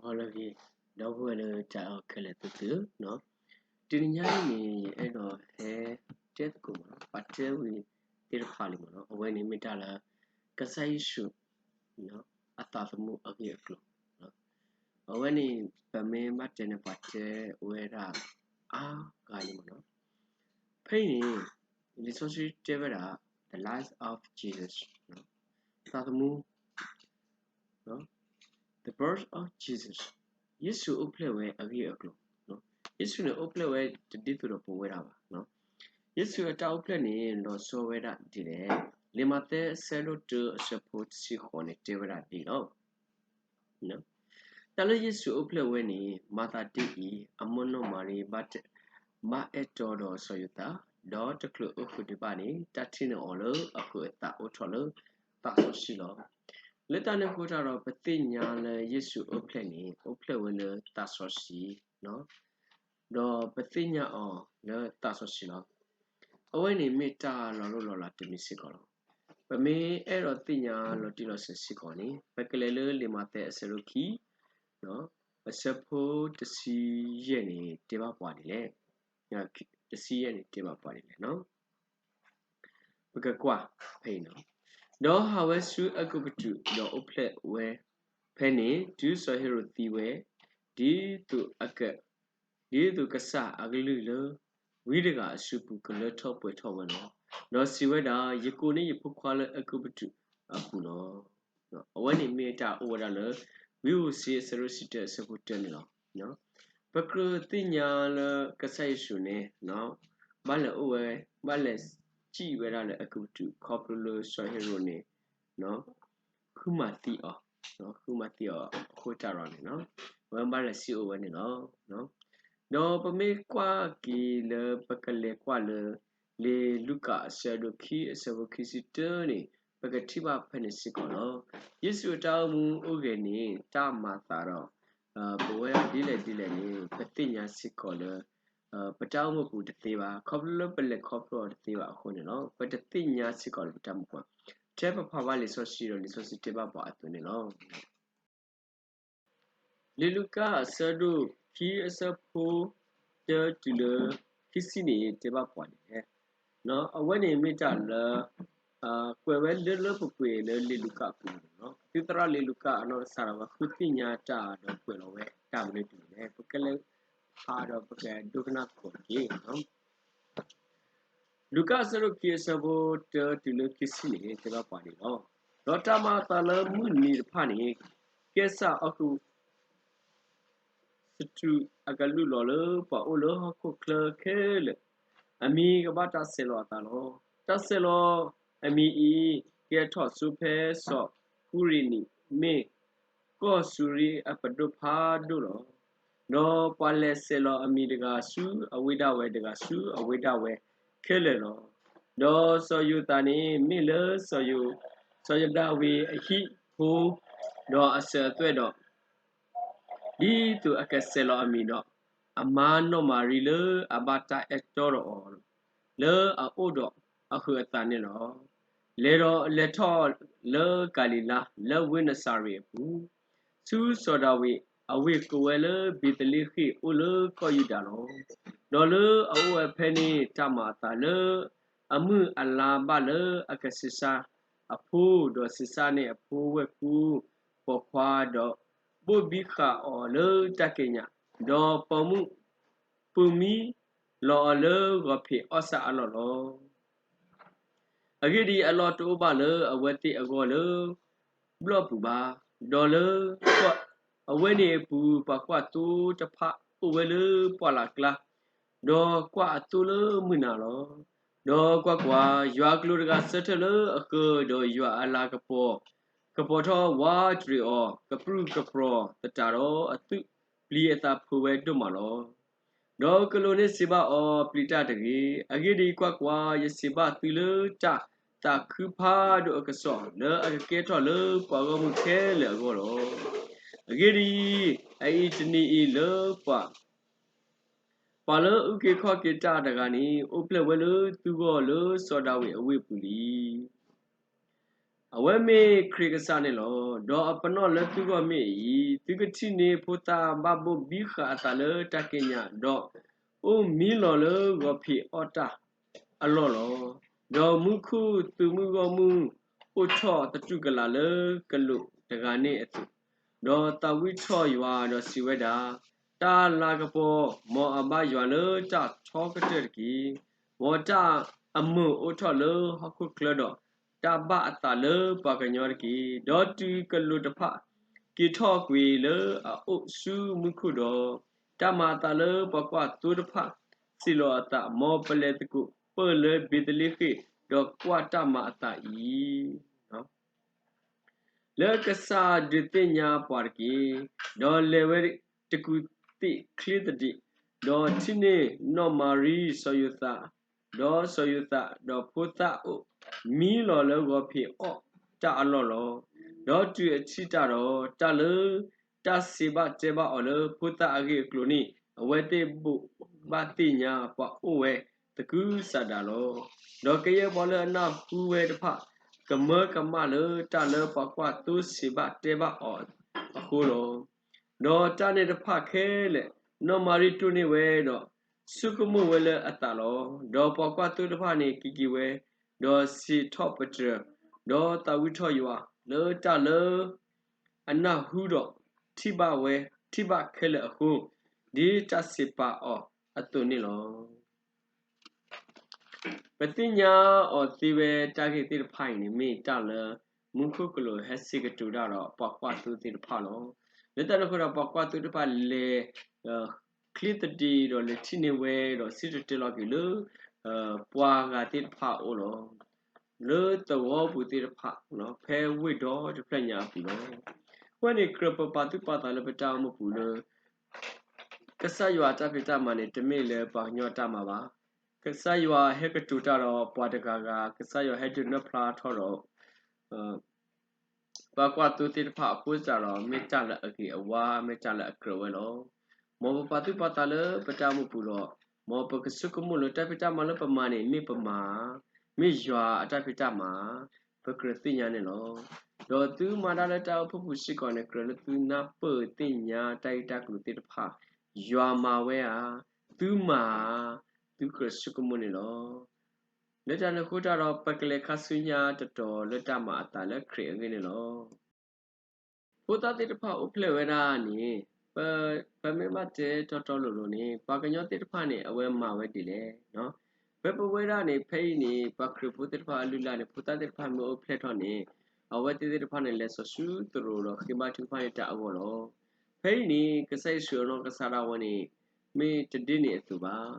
ဂီၤလၢအဂ့ၤ, ဒီပုၢ်ဝဲၢ်လၢတၢ်အဲၣ်ခဲလၢာ်သ့ၣ်ဧၢ, တနံၤညါအံၤန့ၣ် ယအဲၣ်ဒိးဟဲတဲသကိးမ့ၢ်နီၤ ပှၤတဲဝံၤသ့ၣ်တဖၣ်လံမ့ၢ်နီၤ, အဝဲန့ၣ်မ့ၢ်တၢ်လၢ ကစၢ်ယ့ၣ်ၡူး အသးသမူအဂ့ၢ်အကျိၤ, အဝဲန့ၣ် ပမ့ၢ်ဘၣ်တဲန့ၣ်ပှၤတဲဝဲဒၣ်အါဂၤလံမ့ၢ်နီၤ, ဖဲအံၤန့ၣ် လံာ်စီဆှံတဲဝဲဒၣ် the life of Jesus, သးသမူ the birth of Jesus, ယ့ၣ်ၡူးအိၣ်ဖျဲၣ်ဝဲအဂ့ၢ်အကျိၤ, ယ့ၣ်ၡူးန့ၣ်အိၣ်ဖျဲၣ်ဝဲတဒ်သိးဒီးပဝဲဒၣ်ဘၣ်. ယ့ၣ်ၡူးအတၢ်အိၣ်ဖျဲၣ်န့ၣ် လီၤဆီဝဲဒၣ်ဒ်လဲၣ်. လံာ်မးသဲအဆၢဒိၣ်တၢအဆၢဖိတဆံဃိးန့ၣ် တဲဝဲဒၣ်ဒ်လီၤ. တၢ်လၢယ့ၣ်ၡူးအိၣ်ဖျဲၣ်ဝဲန့ၣ် မၤသးဒ်အံၤ, အမိၢ်နီၢ်မၤရံ ဘၣ်အဲၣ်တီဒီးစီၤယိၤသး, ဒီးတချုးအိၣ်ဃုာ်ဒံးဘၣ်န့ၣ် တၢ်ထံၣ်န့ၢ်အီၤလၢအဃုာ်အသးအိၣ်ထီၣ်လၢသးစီဆှံလီၤ. လၢတၢ်န့ၣ်အဃိတၢ်ဒီး ပသ့ၣ်ညါလၢယ့ၣ်ၡူးအိၣ်ဖျဲၣ်န့ၣ် အိၣ်ဖျဲၣ်ဝဲလၢသးစီဆှံ ဒီးပသ့ၣ်ညါအီၤလၢသးစီဆှံလီၤ. အဝဲန့ၣ်မ့ၢ်တၢ်လီၤလိၢ်လီၤလးတမံၤစ့ၢ်ကီးလီၤ. ပမ့ၢ်အဲၣ်ဒိးသ့ၣ်ညါလီၤတံၢ်လီၤဆဲးစ့ၢ်ကီးန့ၣ် ပကလဲၤလၢလံာ်မးသဲအဆၢဒိၣ်ခံ အဆၢဖိတဆံယဲၢ်န့ၣ် တဲဘၣ်ပှၤဒ်လဲၣ်. တဆံယဲၢ်န့ၣ် တဲဘၣ်ပှၤဒ်လဲၣ်. ပကကွၢ်ဖဲအံၤ, ဒီးဟးဝဲဆူအဲၤကူပတူး ဒီးအိၣ်ဖျဲၣ်ဝဲဖဲန့ၣ် တုၤစီၤဟ့ၤရိာ်သံဝဲ, ဒ်သိးအက, ဒ်သိးကစၢ်အကလုၢ်လၢ ဝံတဂၤအစုပူၤကလၢထီၣ်ပှဲၤထီၣ်ဝဲလီၤ. ဒီးစံးဝဲဒၣ်, ယကိးန့ၢ်ယဖိခွါလၢအဲၤကူပတူးအပူၤလီၤ. အဝဲန့ၣ်မ့ၢ်တၢ်အိၣ်ဝဲဒၣ်လၢ ဝံဧိၤစ့အဆၢဒိၣ်တဆံတၢအဆၢဖိတၢန့ၣ်လီၤ. ပကြၢးသ့ၣ်ညါလၢကစၢ်ယ့ၣ်ၡူးန့ၣ် ဘၣ်လဲၤအိၣ်ဝဲ, ဘၣ်လဲၤစံၣ်ဝဲဒၣ်လၢအဲၤကူပတူး ခီဖျိလၢစီၤဟ့ၤရိာ်န့ၣ် ဃုမၤသံအီၤ, ဃုမၤသံအီၤအဃိတၢ်ဒီးန့ၣ် အဝဲဘၣ်လဲၤစံၣ်အိၣ်ဝဲန့ၣ်လီၤ. ဒီးပမ့ၢ်ကွၢ်က့ၤလၢပကလဲၤကွၢ်လၢ လံာ်လူၤကၣ်အဆၢဒိၣ်ခံအဆၢဖိခံဆံတၢန့ၣ် ပကထံၣ်ဘၣ်ဖဲန့ၣ်စ့ၢ်ကီးလီၤ. ယ့ၣ်ၡူးအတၢ်အိၣ်မူအိၣ်ဂဲၤန့ၣ် တၢ်မၤသးဒီး ပဝဲဒၣ်ဒ်လဲၣ်ဒ်လဲၣ်န့ၣ် ပသ့ၣ်ညါစ့ၢ်ကီးလၢ ပတၢ်အိၣ်မူပူၤတသ့ဘၣ်, ခီဖျိလၢပလဲၤခီဖျိအီၤတသ့ဘၣ်အဃိန့ၣ်လီၤ. ပတသ့ၣ်ညါစ့ၢ်ကီးလၢပတၢ်မူပူၤ, ထဲပဖးဘၣ်လံာ်စီဆှံဒီးလံာ်စီဆှံတဲဘၣ်ပှၤအသိးန့ၣ်လီၤ. လံာ်လူၤကၣ်အဆၢဒိၣ်ခံအဆၢဖိတၢတုၤလၢခံဆံန့ၣ် တဲဘၣ်ပှၤဒ်လဲၣ်. အဝဲန့ၣ်မ့ၢ်တၢ်လၢ ကွဲးဝဲလၢလၢပှဲၤပှဲၤလၢလံာ်လူၤကၣ်အပူၤန့ၣ်လီၤ. သုသရၣ်လံာ်လူၤကၣ်အနီၢ်ကစၢ်ဒၣ်ဝဲဃုသ့ၣ်ညါတၢ်ဒီးကွဲးလီၤဝဲတၢ်မနုၤတမံၤလဲၣ်. ပကလဲၤဖးဒီးပကဒိကနၣ်သကိးတက့ၢ်. လူၤကၣ်အဆၢဒိၣ်ခံအဆၢဖိတၢတုၤလၢခံဆံန့ၣ် တဲဘၣ်ပှၤဒ်လီၤ. ဒီးတၢ်မၤအသးလၢမုၢ်နံၤတဖၣ်န့ၣ် ကဲစၢ်အီကူ စတူးအကလူးလီၤလၢပှၤအိၣ်လၢဟီၣ်ခိၣ်ချၢခဲလၢာ် အမံၤကဘၣ်တၢ်ဆဲးလီၤအသးလီၤ. တၢ်ဆဲးလီၤအမံၤအံၤ ကဲထီၣ်ဆိဖဲစီၤကူရ့နံး မ့ၢ်ကီၢ်စူၤရံအပဒိၣ်ဖးဒိၣ်လီၤ. ဒီးပှၤလဲၤဆဲးလီၤအမံၤတဂၤဆူအဝ့ၢ်ဒၣ်ဝဲ တဂၤဆူအဝ့ၢ်ဒၣ်ဝဲခဲလၢာ်လီၤ. ဒီးစီၤယိၤသးန့ၣ် မ့ၢ်လၢ စီၤယိၤဒၤဝံးအဟံၣ်ဖိ ဒီးအစၢၤအသွဲၣ်ဒီး ဒ်သိးအကဆဲးလီၤအမံၤဒီး အမါနီၢ်မၤရံလၢအဘၣ်တၢ်အဲၣ်တီဒီးအီၤ လၢအအိၣ်ဒီးအဃုာ်အသးန့ၣ်လီၤ. လဲၤဒီးလဲၤထီၣ်လၢကၤလံၤလါ လၢဝ့ၢ်နစၤရ့းအပူၤ, ဆူစီၤဒၤဝံးအဝ့ၢ်ကိးဝဲလၢဘ့းသလ့ဃ့ၣ် အိၣ်လၢကီၢ်ယူဒၤလီၤ. ဒီးလၢအအိၣ်ဝဲဖဲန့ၣ် တၢ်မၤအသးလၢအမုၢ်အလါဘၣ်လၢအကဆံးစၢ်အဖိ, ဒီးဆံးစၢ်န့ၢ်အဖိဝဲၢ်ကူ ပိာ်ခွါ, ဒီးဘိၣ်ဘံဃာ်အီၤလၢတၢ်ကံးညာ်, ဒီးပိာ်မုၣ် ပူၤမံလီၤအီၤလၢဂီၤဖံးအီၣ်ဆၣ်အလီၢ်လီၤ. အဂ့ၢ်ဒ်အံၤ, အလီၢ်တအိၣ်ဘၣ်လၢအဝဲသ့ၣ်အဂီၢ်လၢဘျီၣ်ပူၤဘၣ်. ဒီးလၢအဝဲန့ၣ်အပူၤ ပှၤကွၢ်သိတဖၣ်အိၣ်ဝဲလၢပှၢ်လၢ်ကျါ, ဒီးကွၢ်အသိလၢမုၢ်နၤလီၤ. ဒီးကွၢ်ကွၢ်, ယွၤအကျိၤတဂၤဆၢထၢၣ်လၢအဃၢၤ, ဒီးယွၤအလၤကပီၤ ကပီၤထီၣ်ဝးတရံးအီၤ, ကပြုၢ်ကပြီၤသတးဒီးအသူၣ်ပျံၤအသးဖုးဝဲဒိၣ်မးလီၤ. ဒီးကလူးန့ၣ်စံးဘၣ်အီၤ, ပျံၤတၢ်တဂ့ၤ. အဂ့ၢ်ဒ်အံၤ, ကွၢ်ကွၢ်, ယစံးဘၣ်သုလၢတၢ်သးခုဖးဒိၣ်အကစီၣ်, လၢအကကဲထီၣ်လၢပှၤဂီၢ်မုၢ်ခဲလၢာ်အဂီၢ်လီၤ. အဂ့ၢ်ဒ်အံၤ, အအံၤတနံၤအံၤလၢပှၤ ပှၤလၢအအုၣ်က့ၤခီၣ်က့ၤတၢ်တဂၤန့ၣ် အိၣ်ဖျဲၣ်ဝဲလၢသုဂီၢ်လၢစီၤဒၤဝံးအဝ့ၢ်ပူၤလံ. အဝဲမ့ၢ်ခရံာ်ကစၢ်န့ၣ်လီၤ. ဒီးအပနီၣ်လၢသုဂီၢ်မ့ၢ်အံၤ, သုကထံၣ်န့ၢ်ဖိသၣ်ဘၣ်ဘိၣ်ဘံဃာ်အသးလၢတၢ်ကံးညာ်, ဒီးအိၣ်မံလီၤလၢဂီၤဖံးအီၣ်တၢ်အလီၢ်လီၤ. ဒီးမူခိၣ်သုးမုၢ်ဂီၢ်မုၢ်အိၣ်ထီၣ်သတူၢ်ကလာ်လၢကလူးတဂၤန့ၣ်အသိး, ဒီးသးဝံၣ်ထီၣ်ယွၤဒီးစံးဝဲဒၣ်, တၢ်လၤကပီၤ, မ်အဘါယွၤလၢတၢ်ထီကတၢၢ်တက့ၢ်. မ်တၢ်အမုာ်အိၣ်ထီၣ်လၢဟီၣ်ခိၣ်ချၢဒီး, တၢ်ဘၣ်အသးလၢပှၤကညီတက့ၢ်. ဒီးတုၤကလူးတဖၣ်က့ၤထီၣ်ကွံာ်လၢအအိၣ်ဆူမူခိၣ်ဒီး, တၢ်မၤအသးလၢပှၤကွၢ်သိတဖၣ်စံးလီၤအသး, မ်ပလဲၤသကိးပၢၢ်လၢဘ့းသလ့ဃ့ၣ်, ဒီးကွၢ်တၢ်မၤအသးအံၤ လၢကစၢ်ဒုးသ့ၣ်ညါပှၤတက့ၢ်. ဒီးလဲၤဝဲတကူးသ့ၣ်ချ့သဒံး, ဒီးထံၣ်န့ၢ်နီၢ်မၤရံစီၤယိၤသး, ဒီးစီၤယိၤသး, ဒီးဖိသၣ်အိၣ်မံလီၤလၢဂီၤဖံးအီၣ်တၢ်အလီၢ်လီၤ. ဒီးတုၤအထံၣ်တၢ်ဒီး, တၢ်လၢတၢ်စံးဘၣ်တဲဘၣ်အီၤလၢဖိသၣ်အဂ့ၢ်အကျိၤန့ၣ်, အဝဲသ့ၣ်ဘိးဘၣ်သ့ၣ်ညါပှၤအိၣ်ဝဲသကုၤဆးဒးလီၤ. ဒီးကယဲၢ်ပှၤလၢအနၢ်ဟူဝဲတဖၣ်, ကမၢကမၣ်လၢတၢ်လၢပှၤကွၢ်သိစံးဘၣ်တဲဘၣ်အီၤအဃိလီၤ. ဒီးတၢ်န့ၣ်တဖၣ်ခဲလၢာ်, နီၢ်မၤရံတိၢ်န့ၢ်ဝဲဒီး, ဆိကမိၣ်ဝဲလၢအသးလီၤ. ဒီးပှၤကွၢ်သိတဖၣ်န့ၣ်က့ၤက့ၤဝဲ, ဒီးစံးထီၣ်ပတြၢၤ, ဒီးသးဝံၣ်ထီၣ်ယွၤလၢတၢ်လၢအနၢ်ဟူဒီးထံၣ်ဘၣ်ဝဲ, ထံၣ်ဘၣ်ခဲလၢာ်အဃိ, ဒ်တၢ်စံးပာ်အီၤအသိးန့ၣ်လီၤ. ပသ့ၣ်ညါအီၤသ့ဝဲတၢ်ဂ့ၢ်သ့ၣ်တဖၣ်အံၤန့ၣ် မ့ၢ်တၢ်လၢမူခိၣ်ကလူးဟဲစံးကတိၤတၢ်ဒီးပှၤကွၢ်သိသ့ၣ်တဖၣ်လီၤ. လၢတၢ်န့ၣ်အဃိဒီးပှၤကွၢ်သိတဖၣ်လဲၤချ့သဒံးဒီးလဲၤထံၣ်န့ၢ်ဝဲဒီးစံၣ်တဲၤတဲလီၤက့ၤလၢ ပှၤဂၤသ့ၣ်တဖၣ်အအိၣ်လီၤ. လၢသဝီပူၤသ့ၣ်တဖၣ်, ဖဲဝ့ၢ်ဒီတဖျၢၣ်ညါအပူၤလီၤ. အဃိန့ၣ်ကြၢးပပာ်သူၣ်ပာ်သးလၢပတၢ်အိၣ်မူပူၤလၢ ကစၢ်ယွၤအတၢ်ဖံးတၢ်မၤန့ၣ် တမ့ၢ်လၢပှၤကညီအတၢ်မၤဘၣ်. ကစၢ်ယွၤဟဲကတိၤတၢ်ဒီးပှၤတဂၤဂၤ, ကစၢ်ယွၤဟဲဒုးနၢ်ဖျါထီၣ်ဒီး ပှၤကွၢ်သိသ့ၣ်တဖၣ်အဃိသတးဒီး မ့ၢ်တၢ်လၢအဂ့ၤအဝါ, မ့ၢ်တၢ်လၢအကြၢးဝဲလီၤ. မ်ပပာ်သူၣ်ပာ်သးလၢပတၢ်အိၣ်မူပူၤဒီး, မ်ပကဆိကမိၣ်လၢတၢ်ဖံးတၢ်မၤလၢပမၤန့ၣ် မ့ၢ်ပမၤဧါ, မ့ၢ်ယွၤအတၢ်ဖံးတၢ်မၤဧါ, ပကြၢးသ့ၣ်ညါန့ၣ်လီၤ. ဒီးသုမၤတၢ်လၢတၢ်အိၣ်ဖှိၣ်ပူၤစ့ၢ်ကီးန့ၣ် ကြၢးလၢသုနၢ်ပၢၢ်သ့ၣ်ညါတၢ်ဂ့ၢ်တၢ်ကျိၤသ့ၣ်တဖၣ်, ယွၤမၤဝဲဧါ, သုမၤဧါ, သုကြၢးဆိကမိၣ်န့ၣ်လီၤ. လၢတၢ်န့ၣ်အဃိတၢ်ဒီး ပကလဲၤခါဆူညါတတီၤလၢတၢ်မၤအသးလၢခရံာ်အဂ့ၢ်န့ၣ်လီၤ. ဖိသၣ်သ့ၣ်တဖၣ်အိၣ်ဖျဲၣ်ဝဲဒၣ်န့ၣ်, ပမ့ၢ်ဘၣ်တဲတီတီလိၤလိၤန့ၣ် ပှၤကညီသ့ၣ်တဖၣ်န့ၣ် အဝဲမၤဝဲဒ်လဲၣ်. ဖဲပဝဲဒၣ်န့ၣ် ဖဲအံၤန့ၣ် ပှၤခရံာ်ဖိသ့ၣ်တဖၣ်အလုၢ်အလၢ်န့ၣ် ဖိသၣ်သ့ၣ်တဖၣ်မ့ၢ်အိၣ်ဖျဲၣ်ထီၣ်န့ၣ် အဝဲသ့ၣ်သ့ၣ်တဖၣ်န့ၣ် လဲၤစိာ်ဆူသရိာ်ဒီးဃ့ဘါထုကဖၣ်န့ၢ်တၢ်အဂီၢ်လီၤ. ဖဲအံၤန့ၣ် ကစၢ်ယ့ၣ်ၡူးအနီၢ်ကစၢ်ဒၣ်ဝဲန့ၣ် မ့ၢ်တဒ်န့ၣ်အသိးဘၣ်.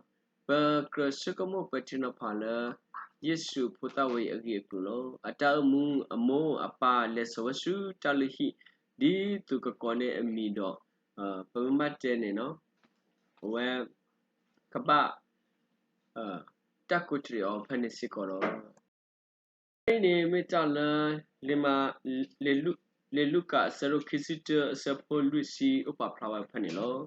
ပကြၢးဆိကမိၣ်ပထံနီၤဖးလၢ ယ့ၣ်ၡူးဖိသၣ်ဝဲအံၤအဂ့ၢ်အကျိၤလီၤ. အတၢ်အိၣ်မူအမိၢ်အပၢ်လဲၤစိာ်ဝဲဆူတၢ်လုၢ်ဟံၣ် ဒ်သိးကကိးန့ၢ်အမံၤဒီး ပမ့ၢ်ဘၣ်တဲန့ၣ် အဝဲ ကဘၣ် တၢ်ကူးတရံးအီၤဖဲန့ၣ်စ့ၢ်ကီးလီၤ. ဖဲအံၤန့ၣ်မ့ၢ်တၢ်လၢ လံာ်မး လံာ်လူၤကၣ်အဆၢဒိၣ်ခံဆံတၢ အဆၢဖိလွံၢ်ဆံအိၣ်ပာ်ဖျါဝဲဖဲန့ၣ်လီၤ.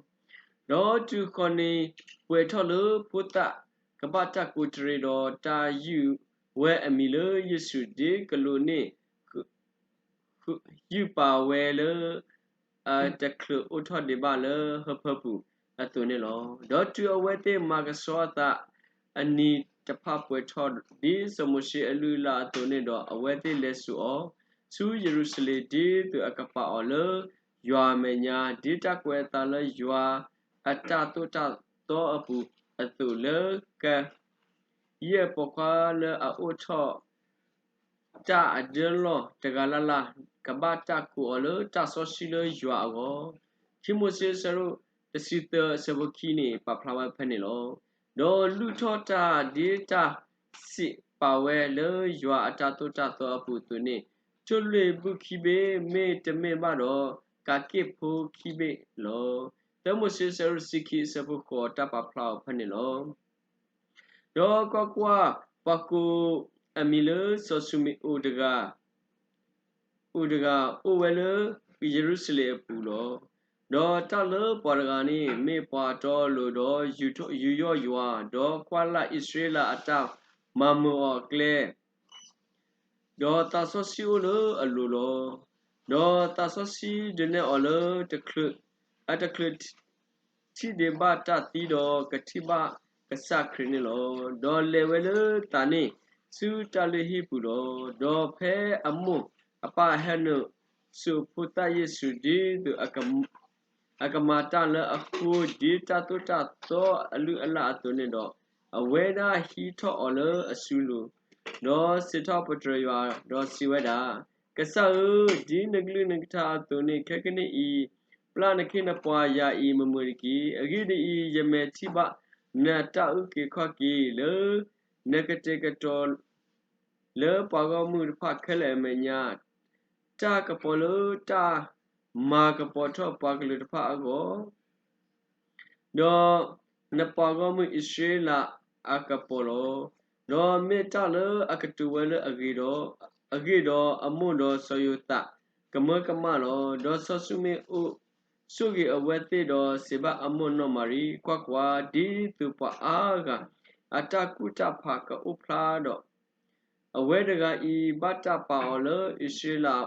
ဒီးတုၤဃီန့ၣ် ပှဲၤထီၣ်လၢဖိသၣ်ကဘၣ်တၢ်ကူးတရံးဒီး တၢ်ယုၢ်ဝဲအမံၤလၢယ့ၣ်ၡူး ဒ်ကလူးန့ၣ် ယုၢ်ပာ်ဝဲလၢ အတချုးအိၣ်ထီၣ်ဒံးဘၣ်လၢဟၢဖၢပူၤအသိးန့ၣ်လီၤ. ဒီးတုၤအဝဲသ့ၣ်မၤကဆှီအသး အနံၤတဖၣ်ပှဲၤထီၣ် ဒ်စီၤမိၤၡ့အလုၢ်အလၢ်အသိးန့ၣ်ဒီး အဝဲသ့ၣ်လဲၤစိာ်အီၤ ဆူယရူၤၡလ့ၣ် ဒ်သိးအကပာ်အီၤလၢယွၤအမဲာ်ညါ ဒ်တၢ်ကွဲးအသးလၢယွၤအတၢ်သိၣ်တၢ်သီအပူၤအသိး လၢက ယဲၢ်ပိာ်ခွါလၢအအိၣ်ထီၣ် တၢ်အဒၢလီၢ်တဂၤလၢ်လၢ် ကဘၣ်တၢ်ကူးအီၤလၢတၢ်စီဆှံလၢယွၤအဂီၢ်. ခံမိၤၡ့အဆၢဒိၣ်တဆံသၢအဆၢဖိခံန့ၣ် ပာ်ဖျါဝဲဖဲန့ၣ်လီၤ. ဒီးလုၢ်ထီၣ်တၢ်ဒ်တၢ်စံးပာ်ဝဲလၢယွၤအတၢ်သိၣ်တၢ်သီအပူၤအသိးန့ၣ်, ထိၣ်လွံၢ်ဘူၣ်ခံဘ့ၣ် မ့တမ့ၢ်ဘၣ်ဒီး ကးက့ၣ်ဖိခံဘ့ၣ်လီၤ. သၢမိၤၡ့အဆၢဒိၣ်တဆံခံအဆၢဖိဃိး တၢ်ပာ်ဖျါအီၤဖဲန့ၣ်လီၤ. ဒီးကွၢ်ကွၢ်, ပှၤကိးအမံၤလၢစီၤၡူမ့းအိၣ်တဂၤ, အိၣ်တဂၤအိၣ်ဝဲလၢယရူၤၡလ့ၣ်အပူၤလီၤ. ဒီးတၢ်လၢပှၤတဂၤန့ၣ် မ့ၢ်ပှၤတီလိၤဒီး ယူးယီၣ်ယွၤ, ဒီးကွၢ်လၢ်အံၣ်စရ့လးအတၢ်မၤမုာ်အီၤအကျဲ ဒီးသးစီဆှံအိၣ်လၢအလိၤလီၤ. ဒီးသးစီဆှံဒုးနဲၣ်အီၤလၢ အတချုး ထံၣ်ဒံးဘၣ်တၢ်သံဒီးကထံၣ်ဘၣ်ကစၢ်ခရံာ်န့ၣ်လီၤ. ဒီးလဲၤဝဲလၢသးန့ၣ် ဆူတၢ်လုၢ်ဟံၣ်ပူၤလီၤ. ဒီးဖဲအမိၢ်အပၢ်ဟဲနုာ်ဆူအဖိသၣ်ယ့ၣ်ၡူး ဒ်သိးအကမၤတၢ်လၢအဃိ ဒ်တၢ်သိၣ်တၢ်သီအလုၢ်အလၢ်အသိးန့ၣ်ဒီး, အဝဲဒၣ်ဟံးထီၣ်အီၤလၢအစုလိၤ, ဒီးစံးထီၣ်ပတြၢၤယွၤ, ဒီးစံးဝဲဒၣ်, ကစၢ်ဧၢ, ဒ်နကလုၢ်နကထါအသိးန့ၣ် ခဲကနံၣ်အံၤ ပျၢ်နခ့နပှၤယၤအံၤမုာ်မုာ်တက့ၢ်. အဂ့ၢ်ဒ်အံၤ, ယမဲာ်ထံၣ်ဘၣ်နတၢ်အုၣ်က့ၤခီၣ်က့ၤလၢ နကတဲာ်ကတီၤ လၢပှၤဂီၢ်မုၢ်တဖၣ်ခဲလၢာ်အမဲာ်ညါ, တၢ်ကပီၤလၢတၢ်မၤကပီၤထီၣ်ပှၤကလုာ်တဖၣ်အဂီၢ်, ဒီးနပှၤဂီၢ်မုၢ်အံၣ်စရ့လးအကပီၤလီၤ. ဒီးမ့ၢ်တၢ်လၢအကတိၤဝဲလၢအဂ့ၤဒီး, အဂ့ၢ်ဒီးအမိၢ်ဒီးစီၤယိၤသးကမၢကမၣ်လီၤ. ဒီးစီၤၡမူၤအ့လးဆိၣ်ဂ့ၤအဝဲသ့ၣ်ဒီးစံးဘၣ်အမိၢ်နီၢ်မၤရံ, ကွၢ်ကွၢ်, ဒ်သိးပှၤအါဂၤအတၢ်ကူၣ်တၢ်ဖးကအိၣ်ဖျါဒီး အဝဲတဂၤအံၤ ဘၣ်တၢ်ပာ်အီၤလၢအံၣ်စရ့လး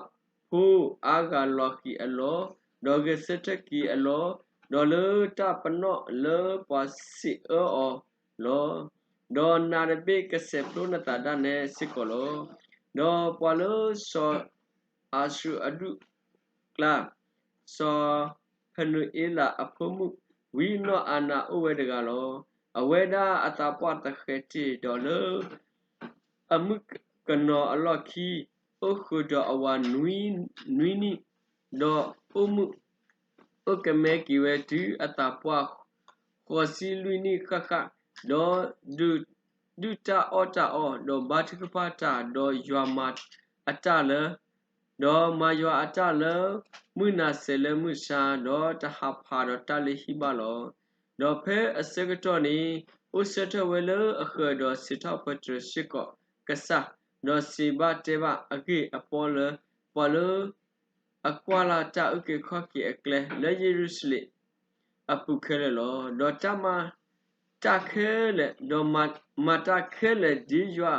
ဖိအါဂၤလီၤဃံၤအလီၢ်, ဒီးဂဲၤဆၢထၢၣ်က့ၤအလီၢ်, ဒီးလၢတၢ်ပနီၣ်လၢပှၤစံးအၢအီၤလီၤ. ဒီးနၤတဘ့ၣ်ကစဲးဖျိနသးဒၣ်နဲစ့ၢ်ကီးလီၤ. ဒီးပှၤလၢစီၤအၤၡူၣ်အဒူၣ်ကျါ စီၤဖနူၤအ့လးအဖိမုၣ် ဝံနီၢ်အၤနးအိၣ်ဝဲတဂၤလီၤ. အဝဲဒၣ်အသးပှၢ်သဃဲးတ့ၢ်ဒီးလၢ အမုၣ်ကနီၤအလီၢ်ခံ အိၣ်ဃုာ်ဒီးအဝၤနွံနံၣ်, ဒီးအိၣ်မူအိၣ်ကမဲက့ၤဝဲတုၤအသးပှၢ်ဃိးဆံလွံၢ်နံၣ်ဃၣ်ဃၣ်, ဒီးဒုးတၢ်အီၣ်တၢ်အီ, ဒီးဘါထုကဖၣ်တၢ်, ဒီးယွၤမၤအတၢ်လၢ ဒီးမၤယွၤအတၢ်လၢမုၢ်နၤစဲၤလၢမုၢ်ဆါ, ဒီးတဟးဖးဒီးတၢ်လုၢ်ဟံၣ်ဘၣ်လီၤ. ဒီးဖဲအဆၢကတီၢ်န့ၣ် အိၣ်ဆၢထၢၣ်ဝဲလၢအဃၢၤဒီးစံးထီၣ်ပတြၢၤစ့ၢ်ကီးကစၢ်, ဒီးစံးဘၣ်တဲဘၣ်အဂ့ၢ်အပီၢ်လၢ ပှၤလၢအကွၢ်လၢ်တၢ်အုၣ်က့ၤခီၣ်က့ၤအကျဲ လၢယရူၤၡလ့ၣ်အပူၤခဲလၢာ်လီၤ. ဒီးတၢ်မၤတၢ်ခဲလၢာ်, ဒီးမၤတၢ်ခဲလၢာ်ဒ်ယွၤ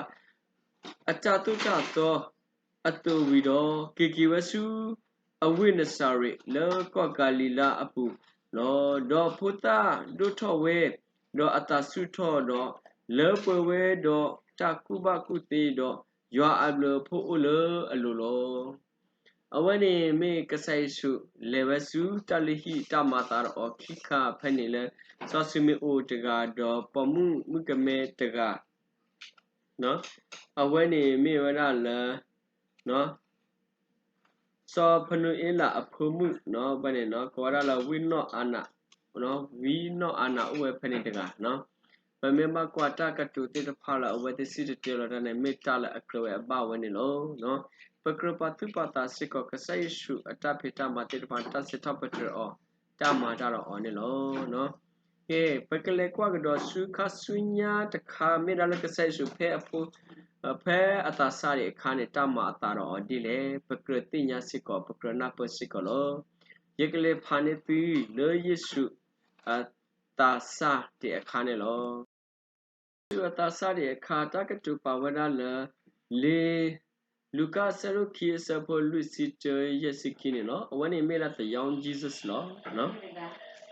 အတၢ်သိၣ်တၢ်သီအသိးဝံၤဒီး, က့ၤက့ၤဝဲဆူအဝ့ၢ်နစၤရ့း လၢကီၢ်ကၤလံၤလါအပူၤလီၤ. ဒီးဖိသၣ်ဒိၣ်ထီၣ်ဝဲ, ဒီးအသးဆူၣ်ထီၣ်ဒီး, လၢပှဲၤဝဲဒီးတၢ်ကူၣ်ဘၣ်ကူၣ်သ့ဒီး, ယွၤအဘျုးအဖှိၣ်အိၣ်လၢအလိၤလီၤ. အဝဲန့ၣ်မ့ၢ်ကစၢ်ယ့ၣ်ၡူးလဲၤဝဲဆူတၢ်လုၢ်ဟံၣ်တၢ်မၤအသးဒီးအီၤခံခါဖဲန့ၣ်လၢ စီၤၡမူၤအ့လးတဂၤ ဒီးပိာ်မုၣ်မုၣ်ကမဲတဂၤ အဝဲန့ၣ်မ့ၢ်ဝဲဒၣ်လၢ စီၤဖနူၤအ့လးအဖိမုၣ် ဘၣ်န့ၣ် ကိးဝဲဒၣ်လၢဝံနီၢ်အၤနး, ဝံနီၢ်အၤနးအိၣ်ဝဲဖဲန့ၣ်တဂၤ. ပမ့ၢ်ဘၣ်ကွၢ်တၢ်ကတိၤသ့ၣ်တဖၣ်လၢအဝဲသ့ၣ်စံၣ်တဲၤတဲလီၤတၢ်န့ၣ် မ့ၢ်တၢ်လၢအကြၢးဝဲအဘၣ်ဝဲန့ၣ်လီၤ. ပကြၢးပာ်သူၣ်ပာ်သးစ့ၢ်ကီး ကစၢ်ယ့ၣ်ၡူးအတၢ်ဖံးတၢ်မၤသ့ၣ်တဖၣ် တၢ်စံးထီၣ်ပတြၢၤအီၤ, တၢ်မၤတၢ်ဒီးအီၤန့ၣ်လီၤ. ကဲ, ပကလဲၤကွၢ်ကဒီးဆူခါဆူညါတခါ မ့ၢ်ဒၣ်လၢကစၢ်ယ့ၣ်ၡူးဖဲအဖိ ဖဲအသးစၢ်ဒံးအခါန့ၣ် တၢ်မၤအသးဒီးအီၤဒ်လဲၣ် ပကြၢးသ့ၣ်ညါစ့ၢ်ကီး ပကြၢးနၢ်ပၢၢ်စ့ၢ်ကီးလီၤ. ယကလဲၤဖးန့ၢ်သုလၢယ့ၣ်ၡူးအသးစၢ်ဒံးအခါန့ၣ်လီၤ. ယ့ၣ်ၡူးအသးစၢ်ဒံးအခါ တၢ်ကတိၤပာ်ဝဲဒၣ်လၢ လံာ်လူၤကၣ်အဆၢဒိၣ်ခံအဆၢဖိလွံၢ်ဆံတၢယဲၢ်ဆံခံန့ၣ်လီၤ. အဝဲန့ၣ်မ့ၢ်ဒၣ် the young Jesus လီၤ.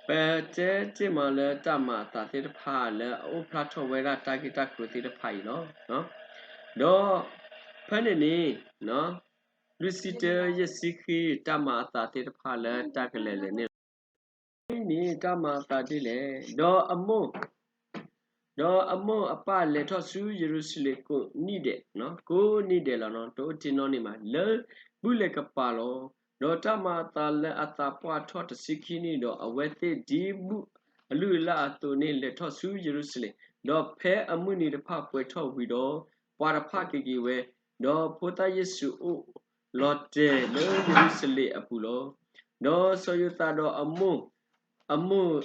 ပတဲတ့ၢ်မးလၢတၢ်မၤအသးသ့ၣ်တဖၣ်လၢအအိၣ်ဖျါထီၣ်ဝဲဒၣ်တၢ်ဂ့ၢ်တၢ်ကျိၤသ့ၣ်တဖၣ်အံၤလီၤ. ဒီးဖဲန့ၣ်န့ၣ် လွံၢ်ဆံတၢယဲၢ်ဆံခံ တၢ်မၤအသးသ့ၣ်တဖၣ်လၢတၢ်ကလဲၤလဲၤန့ၣ်လီၤ. အဝဲန့ၣ်တၢ်မၤအသးဒ်လဲၣ်, ဒီးအမိၢ် ဒီးအမိၢ်အပၢ်လဲၤထီၣ်ဆူယရူၤၡလ့ၣ်ကိးနံၣ်ဒဲး, ကိးနံၣ်ဒဲးလီၤ, တအိၣ်တ့ၢ်နီၢ်န့ၣ်မး လၢဘူၣ်လဲၤကပၤလီၤ. ဒီးတၢ်မၤအသးလၢအသးပှၢ်ထီၣ်တဆံခံနံၣ်ဒီး အဝဲသ့ၣ်ဒ်ဘူၣ်အလုၢ်အလၢ်အသိးန့ၣ် လဲၤထီၣ်ဆူယရူၤၡလ့ၣ်, ဒီးဖဲအမုၢ်နံၤတဖၣ်ပှဲၤထီၣ်ဝံၤဒီး ပှၤတဖၣ်က့ၤက့ၤဝဲ, ဒီးဖိသၣ်ယ့ၣ်ၡူးအိၣ်လီၤတဲာ်လၢယရူၤၡလ့ၣ်အပူၤလီၤ. ဒီးစီၤယိၤသးဒီးအမိၢ် အမိၢ်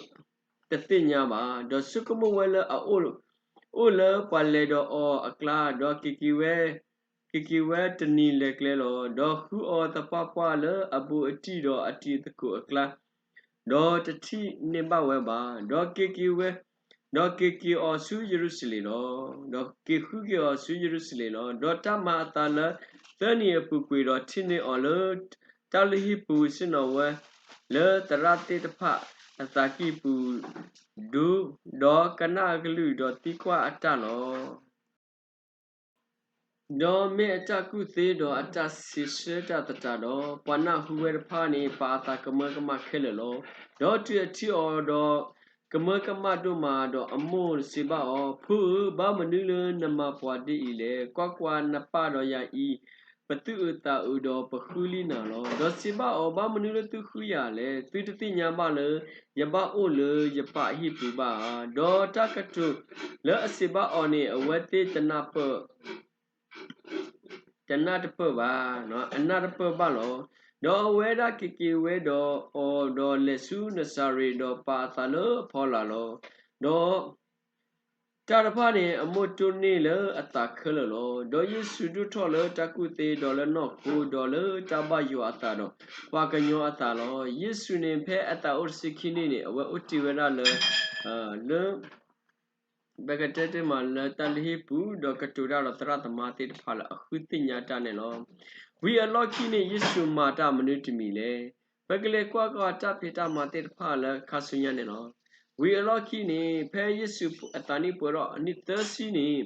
တသ့ၣ်ညါဘၣ်, ဒီးဆိကမိၣ်ဝဲလၢအအိၣ်လၢပှၤလဲၤဒီးအီၤအကျါ, ဒီးက့ၤက့ၤဝဲ, က့ၤက့ၤဝဲတနံၤလဲၤကျဲလီၤ. ဒီးဃုအီၤသပှၢ်ပှၢ်လၢအဘူးအတံၢ်ဒီးအတံၤသကိးအကျါ, ဒီးတထံၣ်န့ၢ်ဘၣ်ဝဲဘၣ်, ဒီးက့ၤက့ၤဝဲ, ဒီးက့ၤက့ၤအီၤဆူယရူၤၡလ့ၣ်လီၤ. ဒီးက့ၤဃုက့ၤအီၤဆူယရူၤၡလ့ၣ်လီၤ. ဒီးတၢ်မၤအသးလၢ သၢနံၣ်အပူၤကွံာ်ဒီးထံၣ်န့ၢ်အီၤလၢ တၢ်လုၢ်ဟံၣ်ပူၤဆ့ၣ်နီၤဝဲ လၢသရၣ်သ့ၣ်တဖၣ်အသးကံၢ်ပူၤ ဒူ ဒီးကနၣ်အကလုၢ်ဒီးသံကွၢ်အတၢ်လီၤ. ဒီးမ့ၢ်အတၢ်ကူၣ်သ့ဒီးအတၢ်စံးဆၢတၢ်သတးဒီး ပှၤနၢ်ဟူဝဲတဖၣ်န့ၣ် ပာ်အသးကမၢကမၣ်ခဲလၢာ်လီၤ. ဒီးတုၤအထံၣ်အီၤဒီး ကမၢကမၣ်ဒိၣ်မးဒီးအမိၢ်စံးဘၣ်အီၤ, ဖိဧၢ, ဘၣ်မနုၤလၢနမၤပှၤဒ်အံၤလဲၣ်. ကွၢ်ကွၢ်, နပၢ်ဒီးယၤအံၤ ပသူၣ်အုးသးအုးဒီးပဃုလံနၤလီၤ. ဒီးစံးဘၣ်အီၤ, ဘၣ်မနုၤလၢသုဃုယၤလဲၣ်. သုတသ့ၣ်ညါဘၣ်လၢ ယဘၣ်အိၣ်လၢယပၢ်အဟံၣ်ပူၤဘၣ်ဧါ. ဒီးတၢ်ကတိၤလၢအစံးဘၣ်အီၤန့ၣ် အဝဲသ့ၣ်တနၢ်ပၢၢ် တနၢ်တပၢၢ်ဘၣ်, အနၢ်တပၢၢ်ဘၣ်လီၤ. ဒီးအဝဲဒၣ်က့ၤက့ၤဝဲဒီးအီၤဒီးလဲၤဆူနစၤရ့း ဒီးပာ်အသးလၢအဖီလာ်လီၤ. ဒီးတၢ်တဖၣ်န့ၣ် အမိၢ်တိၢ်န့ၢ်လၢအသးခဲလၢာ်လီၤ. ဒီးယ့ၣ်ၡူးဒိၣ်ထီၣ်လၢတၢ်ကူၣ်သ့ ဒီးလၢနီၢ်ခိ ဒီးလၢတၢ်ဘၣ်ယွၤအသးဒီး ပှၤကညီအသးလီၤ. ယ့ၣ်ၡူးန့ၣ် ဖဲအသးအိၣ်တဆံခံနံၣ်န့ၣ် အဝဲအိၣ်တ့ၢ်ဝဲဒၣ်လၢ လၢ ပကတဲတ့ၢ်မးလၢတၢ်လုၢ်ဟံၣ်ပူၤ ဒီးကတိၤတၢ်ဒီးသရၣ်သမါသ့ၣ်တဖၣ်လၢအဃုသ့ၣ်ညါတၢ်န့ၣ်လီၤ. ဝံၤအလီၢ်ခံန့ၣ် ယ့ၣ်ၡူးမၤတၢ်မနုၤတမံၤလဲၣ်. ပကလဲၤကွၢ်ကွၢ်တၢ်ဖံးတၢ်မၤသ့ၣ်တဖၣ်လၢခါဆူညါန့ၣ်လီၤ. ဝံၤအလီၢ်ခံန့ၣ် ဖဲယ့ၣ်ၡူးအသးနံၣ်ပှဲၤထီၣ်အနံၣ်သၢဆံန့ၣ်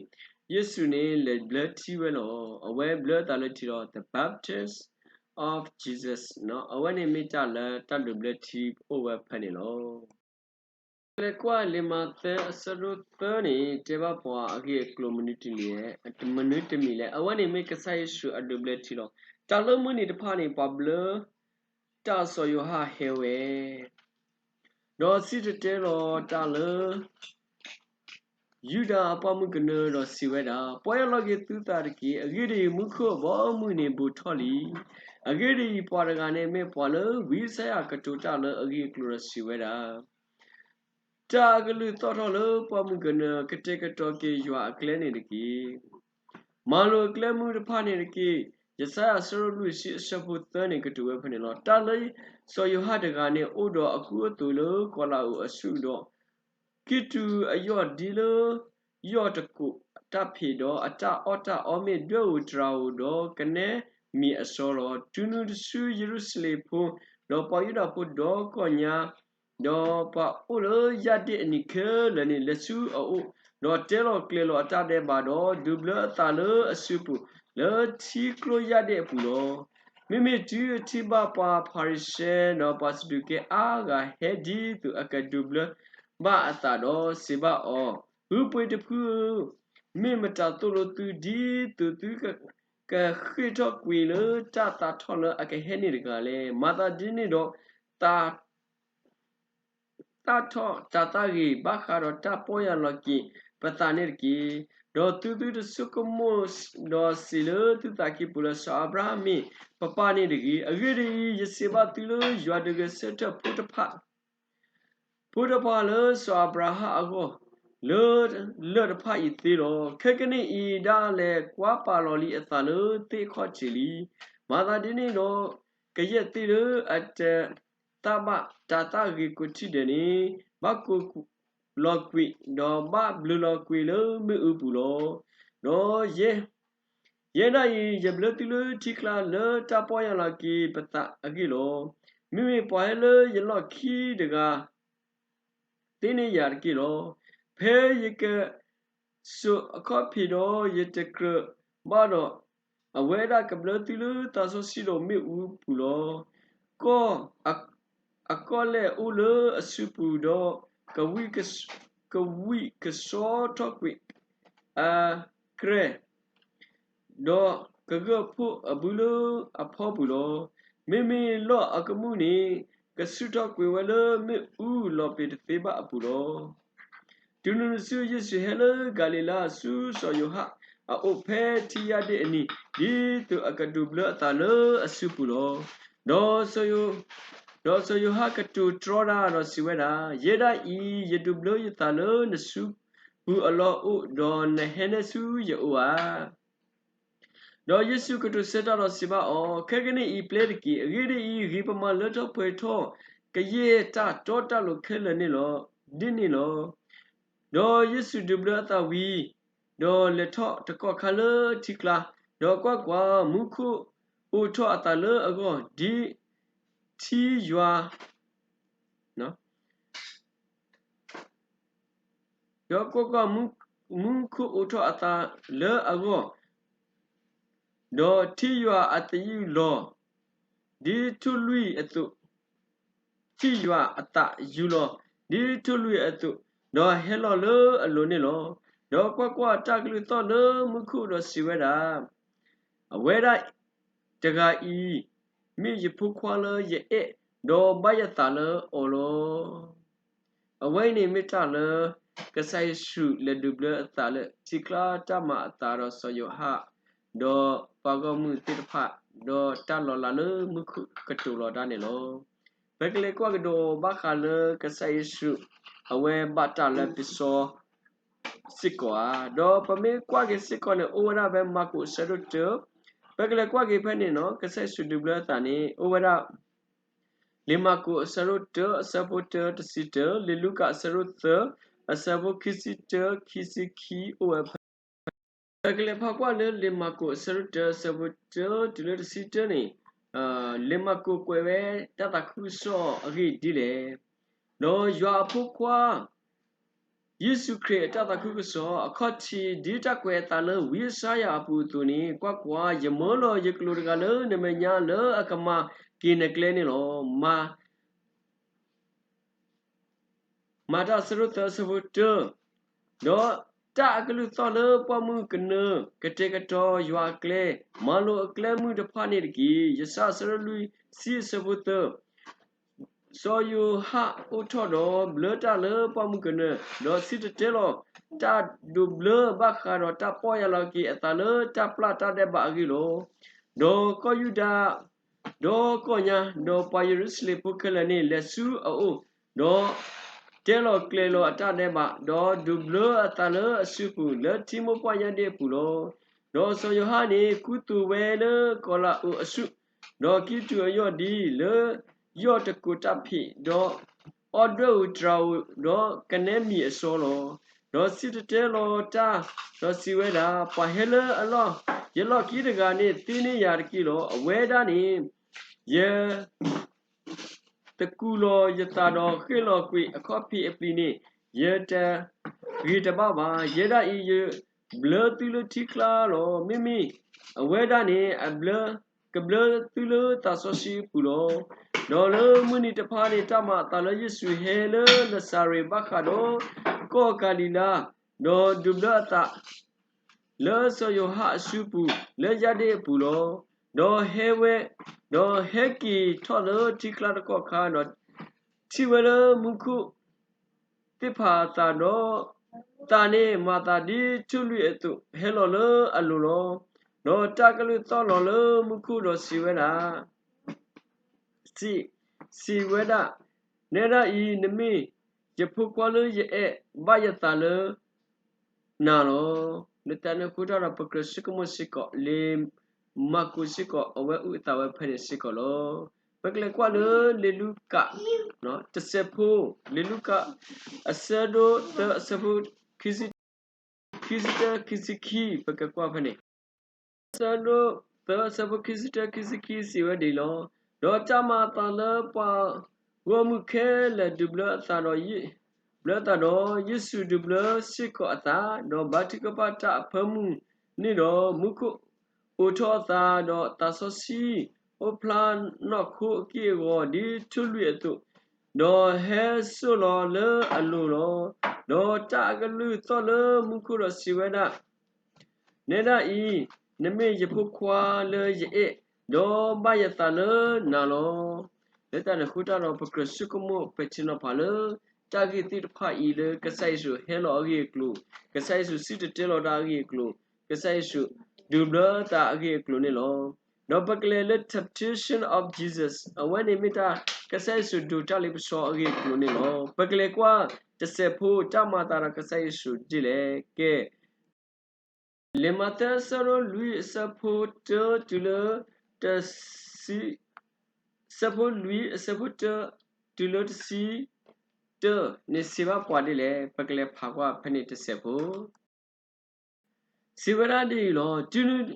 ယ့ၣ်ၡူးန့ၣ်လဲၤဘျၢထံဝဲလီၤ. အဝဲဘျၢအသးလၢထံလီၤ. The baptism of Jesus အဝဲန့ၣ်မ့ၢ်တၢ်လၢတၢ်ဒိးဘျၢထံအိၣ်ဝဲဖဲန့ၣ်လီၤ. ပကလဲၤကွၢ်လံာ်မးသဲအဆၢဒိၣ်သၢန့ၣ် တဲဘၣ်ပှၤအဂ့ၢ်အကျိၤမနုၤတမံၤလဲၣ်. အဝဲန့ၣ်မ့ၢ်ကစၢ်ယ့ၣ်ၡူးအဒိးဘျၢထံလီၤ. တၢ်လၢမုၢ်နံၤတဖၣ်န့ၣ် ပှၤဘျၢတၢ်စီၤယိၤဟၣ်ဟဲဝဲ ဒီးစံၣ်တဲၤတဲလီၤတၢ်လၢ ယူဒၤအပှၢ်မုၢ်ကနၢဒီးစံးဝဲဒၣ်, ပီၢ်ယၢ်လီၤက့ၤသုသးတက့ၢ်. အဂ့ၢ်ဒ်အံၤ, မူခိၣ်အဘီအမုၢ်န့ၣ်ဘူးထီၣ်လံ. အဂ့ၢ်ဒ်အံၤ, ပှၤတဂၤန့ၣ်မ့ၢ်ပှၤလၢဝံယၡါယၤကတိၤတၢ်လၢအဂ့ၢ်အကျိၤဒီးစံးဝဲဒၣ်, တၢ်အကလုၢ်သီၣ်ထီၣ်လၢပှၢ်မုၢ်ကနၢ ကတဲာ်ကတီၤက့ၤယွၤအကျဲန့ၣ်တက့ၢ်. မၤလိာ်အကျဲမုၢ်တဖၣ်န့ၣ်တက့ၢ်. ယၡါယၤအဆၢဒိၣ်လွံၢ်ဆံအဆၢဖိသၢန့ၣ် ကတိၤဝဲဖဲန့ၣ်လီၤ. တၢ်လၢစီၤယိၤဟၣ်တဂၤန့ၣ် အိၣ်ဒီးအကူအသိးလၢကီၤလၤအူးအဆူၣ်ဒီး ကံၢ်တူအယီၢ်ဒ်လၢ ယီၢ်တကိးတၢ်ဖံးဒီး အတၢ်အီၣ်တၢ်အီမ့ၢ်ဒွဲၣ်ဧိၤတြၤဧိၤဒီး ကနဲမံၤအစီလီၤ. တုၤနုၤတစုယရူၤၡလ့ၣ်ဖိ ဒီးပှၤယူဒၤဖိဒီကီၢ်ညါ ဒီးပှၤအိၣ်လၢယၢ်ဒ့ၣ်အနံၤခဲလၢာ်န့ၣ် လဲၤဆူအအိၣ်, ဒီးတဲလီၤကျဲၤလီၤအတၢ်ဒဲးဘးဒီး ဒိးဘျၢအသးလၢအစုပူၤ လၢထံကျိယၢ်ဒ့ၣ်အပူၤလီၤ. မ့မ့ၢ်တုၤအထံၣ်ဘၣ်ပှၤဖၤရံၤၡဲဒီးပှၤစဒူးကဲအါဂၤဟဲဒ်သိးအကဒိးဘျၢဘၣ်အသးဒီးစံးဘၣ်အီၤ, ပုၢ်ပှ့ၤတဖုဧၢ, မ့ၢ်မတၤသိၣ်လိသုဒ်သိးသုကဃ့ၢ်ထီၣ်ကွံာ်လၢတၢ်သးထီၣ်လၢအကဟဲန့ၣ်တဂၤလဲၣ်. မၤသးဒ်န့ၣ်ဒီး သး သးထီၣ်တၤသၣ်ဂ့ၤဘၣ်ဃးဒီးတၢ်ပီၢ်ယၢ်လီၤက့ၤပသးန့ၣ်တက့ၢ်. ဒီးသုသုတဆိကမိၣ်ဒီးစံးလၢသုသးကံၢ်ပူၤလၢ စီၤအၤဘြၤဟၣ်မ့ၢ်ပပၢ်န့ၣ်တဂ့ၤ. အဂ့ၢ်ဒ်အံၤ, ယစံးဘၣ်သုလၢယွၤဒုးဂဲၤဆၢထၢၣ်ဖိတဖၣ် ဖိတဖၣ်လၢစီၤအၤဘြၤဟၣ်အဂီၢ် လၢလၢၢ်တဖၣ်အံၤသ့လီၤ. ခဲကနံၣ်အံၤ ဒၣ်လဲာ်ကွၢ်ပာ်လီၤလံအသးလၢသ့ၣ်ခီၣ်ထံးလံ. မၤသးဒ်န့ၣ်ဒီး ကယဲၢ်သ့ၣ်လၢအတသၣ်ဘၣ်တၤသၣ်ဂ့ၤကိးထံၣ်ဒဲးန့ၣ် ဘၣ်ကိၢ်လီၤကွံာ် ဒီးဘၣ်ဘျုးလီၤကွံာ်လၢမ့ၣ်အူပူၤလီၤ. ဒီးယဲ ယဲဒၣ်အံၤ ယဘျၢသုလၢထံကျါလၢတၢ်ပီၢ်ယၢ်လီၤက့ၤပသးအဂ့ၢ်လီၤ. မ့မ့ၢ်ပှၤဟဲလၢယလီၢ်ခံတဂၤ သ့န့ၢ်ယၤတက့ၢ်လီၤ. ဖဲယကစိာ်အခီၣ်ဖံးဒီး ယတကြၢးဘၣ်ဒီး အဝဲဒၣ်ကဘျၢသုလၢသးစီဆှံဒီးမ့ၣ်အူပူၤလီၤ. ကီၢ် အကီၢ်လဲၢ်အိၣ်လၢအစုပူၤဒီး ကဝံၣ်ကစီထီၣ်ကွံာ်အကြဲၢ် ဒီးကဂၢၢ်ဖှိၣ်အဘုလၢအဖီပူၤလီၤ. မ့မ့ၢ်လီၢ်အကမူၣ်န့ၣ် ကဆူၣ်ထီၣ်ကွံာ်ဝဲလၢမ့ၣ်အူလီၤပံာ်တသ့ဘၣ်အပူၤလီၤ. တုၤနုၤတစု ယ့ၣ်ၡူးဟဲလၢဂၤလံၤလါ ဆူစီၤယိၤဟၣ်အအိၣ်ဖဲထံယၢ်ဒ့ၣ်အနံၤ ဒ်သိးအကဒိးဘျၢအသးလၢအစုပူၤလီၤ. ဒီး ဒီးစီၤယိၤဟၣ်ကတိၤတြီတၢ်ဒီးစံးဝဲဒၣ်, ယဲဒၣ်အံၤ ယဒိးဘျၢယသးလၢနစုပူၤအလီၢ်အိၣ်, ဒီးနဟဲနဲဆူယအိၣ်ဧါ. ဒီးယ့ၣ်ၡူးကတိၤဆၢတၢ်ဒီးစံးဘၣ်အီၤ, ခဲကနံၣ်အံၤပျဲတက့ၢ်. အဂ့ၢ်ဒ်အံၤ, ဂ့ၤပမၤလၢထီၣ်ပှဲၤထီၣ် ကယဲၢ်တၢ်တီတၢ်လိၤခဲလၢာ်န့ၣ်လီၤ, ဒ်န့ၣ်လီၤ. ဒီးယ့ၣ်ၡူးဒိးဘျၢအသးဝံၤ, ဒီးလဲၤထီၣ်တကီၢ်ခါလၢထံကျါ, ဒီးကွၢ်ကွၢ်, မူခိၣ်အိးထီၣ်အသးလၢအဂီၢ်, ဒ်ထံယွၤ ဒီးကွၢ်ကွၢ်, မူခိၣ်အိးထီၣ်အသးလၢအဂီၢ်, ဒီးထံယွၤအသးယူၢ်လီၤ, ဒ်ထိၣ်လွံၢ်အသိး, ထံယွၤအသးယူၢ်လီၤ, ဒ်ထိၣ်လွံၢ်အသိး, ဒီးဟဲလီၤလၢအလိၤန့ၣ်လီၤ. ဒီးကွၢ်ကွၢ်, တၢ်ကလုၢ်သီၣ်လၢမူခိၣ်ဒီးစံးဝဲဒၣ်, အဝဲဒၣ်တဂၤအံၤ မ့ၢ်ယဖိခွါလၢယအဲၣ်, ဒီးဘၣ်ယသးလၢအီၤလီၤ. အဝဲအံၤန့ၣ်မ့ၢ်တၢ်လၢ ကစၢ်ယ့ၣ်ၡူးလဲၤဒုးဘျၢအသးလၢထံကျါတၢ်မၤအသးဒီးစီၤယိၤဟၣ်, ဒီးပှၤဂီၢ်မုၢ်သ့ၣ်တဖၣ်, ဒီးတၢ်လီၤလးလၢမူခိၣ်ကတိၤလီၤတၢ်န့ၣ်လီၤ. ပကလဲၤကွၢ်ကဒီးဘၣ်ဃးလၢကစၢ်ယ့ၣ်ၡူး အဝဲဘၣ်တၢ်လၢပစီ စ့ၢ်ကီးဧါ. ဒီးပမ့ၢ်ကွၢ်က့ၤစ့ၢ်ကီးန့ၣ် အိၣ်ဝဲဒၣ်ဖဲမၢ်ကူးအဆၢဒိၣ်တၢ, ပကလဲၤကွၢ်က့ၤဖဲန့ၣ်နီၤ, ကစၢ်ယ့ၣ်ၡူးဒုးဘျၢအသးန့ၣ် အိၣ်ဝဲဒၣ် လံာ်မၢ်ကူးအဆၢဒိၣ်တၢ အဆၢဖိတၢ တဆံတၢ, လံာ်လူၤကၣ်အဆၢဒိၣ်သၢ အဆၢဖိခံဆံတၢ ခံဆံခံ အိၣ်ဝဲဖဲ ပကလဲၤဖးကွၢ်လၢလံာ်မၢ်ကူးအဆၢဒိၣ်တၢ အဆၢဖိတၢ တုၤလၢတဆံတၢန့ၣ်, လံာ်မၢ်ကူးကွဲးဝဲတၢ်သးခုကစီၣ်အဂ့ၢ်ဒ်လဲၣ်. ဒီးယွၤအဖိခွါ ယ့ၣ်ၡူးခရံာ်အတၢ်သးခုကစီၣ်, အခီၣ်ထံး ဒ်တၢ်ကွဲးအသးလၢဝံယၡါယၤအပူၤအသိးန့ၣ်, ကွၢ်ကွၢ်, ယမၢလီၤယကျိာ်တဂၤလၢနမဲာ်ညါလၢအကမၤက့ၤနကျဲန့ၣ်လီၤ. မၤ မၤတၢ်အဆၢဒိၣ်သၢ အဆၢဖိတၢ, ဒီးတၢ်အကလုၢ်သီၣ်လၢပှၢ်မုၢ်ကနၢ, ကတဲာ်ကတီၤယွၤအကျဲ, မၤလိာ်အကျဲမုၢ်တဖၣ်န့ၣ်တက့ၢ်. ယၡါယၤအဆၢဒိၣ်လွံၢ်ဆံ အဆၢဖိသၢ, စီၤယိၤဟၣ်အိးထီၣ်ဒီးဘျၢတၢ်လၢပှၢ်မုၢ်ကနၢ, ဒီးစံၣ်တဲၤတဲလီၤတၢ်ဒိးဘျၢဘၣ်ဃးဒီး တၢ်ပီၢ်ယၢ်လီၤက့ၤအသးလၢတၢ်ပျၢ်တၢ်ဒဲးဘးအဂ့ၢ်လီၤ. ဒီးကီၢ်ယူဒၤ ဒီကီၢ်ညါ, ဒီးပှၤယရူၤၡလ့ၣ်ဖိခဲလၢာ်န့ၣ် လဲၤဆူအအိၣ်, ဒီးတဲလီၤကျဲၤလီၤအတၢ်ဒဲးဘး, ဒီးဒိးဘျၢအသးလၢအစုပူၤ, လၢထံမိၢ်ပှၢ်ညါဒ့ၣ်အပူၤလီၤ. ဒီးစီၤယိၤဟၣ်န့ၣ် ကူသိးဝဲလၢကီၤလၤအူးအဆူၣ်, ဒီးကံၣ်တူာ်အယီၢ်ဒ်လၢ ယီၢ်တကိးတၢ်ဖံး, ဒီးအီၣ်ဒွဲၣ်အူးတြၤအူး, ဒီးကနဲမံၤအစီလီၤ. ဒီးစံၣ်တဲၤတဲလီၤတၢ်, ဒီးစံးဝဲဒၣ်, ပှၤဟဲလၢအလီၢ်ယလီၢ်ခံတဂၤန့ၣ် သ့န့ၢ်ယၤတက့ၢ်လီၤ. အဝဲဒၣ်န့ၣ် ယ သကူးလီၤယသးဒီးဃ့ၣ်လီၤကွံာ်အခီၣ်ဖံးအပျံၤန့ၣ်, ယတဂ့ၤတဘၣ်ဘၣ်. ယဲဒၣ်အံၤ ယဘျၢသုလၢထံကျါလီၤ. မ့မ့ၢ်အဝဲဒၣ်န့ၣ် အဘျၢ, ကဘျၢသုလၢသးစီဆှံအပူၤလီၤ. ဒီးလၢမုၢ်နံၤတဖၣ်န့ၣ် တၢ်မၤအသးလၢယ့ၣ်ၡူးဟဲလၢနစၤရ့းဘၣ်ဃးဒီးကီၢ်ကၤလံၤလါ, ဒီးဒိးဘျၢအသး လၢစီၤယိၤဟၣ်အစုပူၤ လၢယါဒ့ၣ်အပူၤလီၤ. ဒီးဟဲဝဲ, ဒီးဟဲက့ၤထီၣ်လၢထံကျါတကီၢ်ခါ, ဒီးထံၣ်ဝဲလၢမူခိၣ် သ့ၣ်ဖးအသးဒီး သးန့ၣ်မၤသးဒ်ထိၣ်လွံၢ်အသိး ဟဲလီၤလၢအလိၤလီၤ. ဒီးတၢ်ကလုၢ်သီၣ်လီၤလၢမူခိၣ်ဒီးစံးဝဲဒၣ်, စံး, စံးဝဲဒၣ်, နဲဒၣ်အံၤ နမ့ၢ်ယဖိခွါလၢယအဲၣ်, ဘၣ်ယသးလၢ နၤလီၤ. လၢတၢ်န့ၣ်အဃိတၢ်ဒီး ပကြၢးဆိကမိၣ်စ့ၢ်ကီး လံာ်မၢ်ကူးစ့ၢ်ကီး အဝဲအုၣ်အသးဝဲဖဲန့ၣ်စ့ၢ်ကီးလီၤ. ပကလဲၤကွၢ်လၢလံာ်လူၤကၣ် တစဲးဖိ, လံာ်လူၤကၣ် အဆၢဒိၣ်သၢ အဆၢဖိ ခံဆံ, ခံဆံတၢ ခံဆံခံ ပကကွၢ်ဖဲန့ၣ် အဆၢဒိၣ်သၢ အဆၢဖိခံဆံတၢ ခံဆံခံ စံးဝဲဒ်အံၤလီၤ. ဒီးတၢ်မၤအသးလၢပှၤဂီၢ်မုၢ်ခဲလၢာ်ဒုးဘျၢအသးဒီး ဘျၢအသးဒီး ယ့ၣ်ၡူးဒုးဘျၢစ့ၢ်ကီးအသး, ဒီးဘါထုကဖၣ်တၢ်အဖၢမုၢ်န့ၣ်ဒီး မူခိၣ်အိးထီၣ်အသး, ဒီးသးစီဆှံအိၣ်ဖျါနီၢ်ခိအက့ၢ်အဂီၤ ဒ်ထိၣ်လွံၢ်အသိး, ဒီးဟဲစိာ်လီၤလၢအလိၤလီၤ. ဒီးတၢ်အကလုၢ်သီၣ်လၢမူခိၣ်ဒီးစံးဝဲဒၣ်, နဲဒၣ်အံၤ, နမ့ၢ်ယဖိခွါလၢယအဲၣ်, ဒီးဘၣ်ယသးလၢနၤလီၤ. လၢတၢ်န့ၣ်အဃိတၢ်ဒီး ပကြၢးဆိကမိၣ်ပဲာ်ထံနီၤဖးလၢ တၢ်ဂ့ၢ်သ့ၣ်တဖၣ်အံၤလၢကစၢ်ယ့ၣ်ၡူးဟဲလီၤအဂ့ၢ်အကျိၤ, ကစၢ်ယ့ၣ်ၡူးစံၣ်တဲၤတဲလီၤတၢ်အဂ့ၢ်အကျိၤ, ကစၢ်ယ့ၣ်ၡူးဒုးဘျၢသးအဂ့ၢ်အကျိၤန့ၣ်လီၤ. ဒီးပကလဲၤလၢ temptation of Jesus, အဝဲန့ၣ်မ့ၢ်တၢ်ကစၢ်ယ့ၣ်ၡူးဒိးတၢ်လ့ပစီအဂ့ၢ်အကျိၤန့ၣ်လီၤ. ပကလဲၤကွၢ်တစဲးဖိ တၢ်မၤအသးဒီးကစၢ်ယ့ၣ်ၡူးဒ်လဲၣ်. ကဲ လံာ်မးသဲအဆၢဒိၣ်လွံၢ်အဆၢဖိတၢတုၤလၢတဆံ, အဆၢဖိလွံၢ်အဆၢဖိတၢတုၤလၢတဆံတၢန့ၣ် စံးဘၣ်ပှၤဒ်လဲၣ်. ပကလဲၤဖးကွၢ်ဖဲန့ၣ်တစဲးဖိ စံးဝဲဒၣ်ဒ်အံၤလီၤ. တုၤနုၤ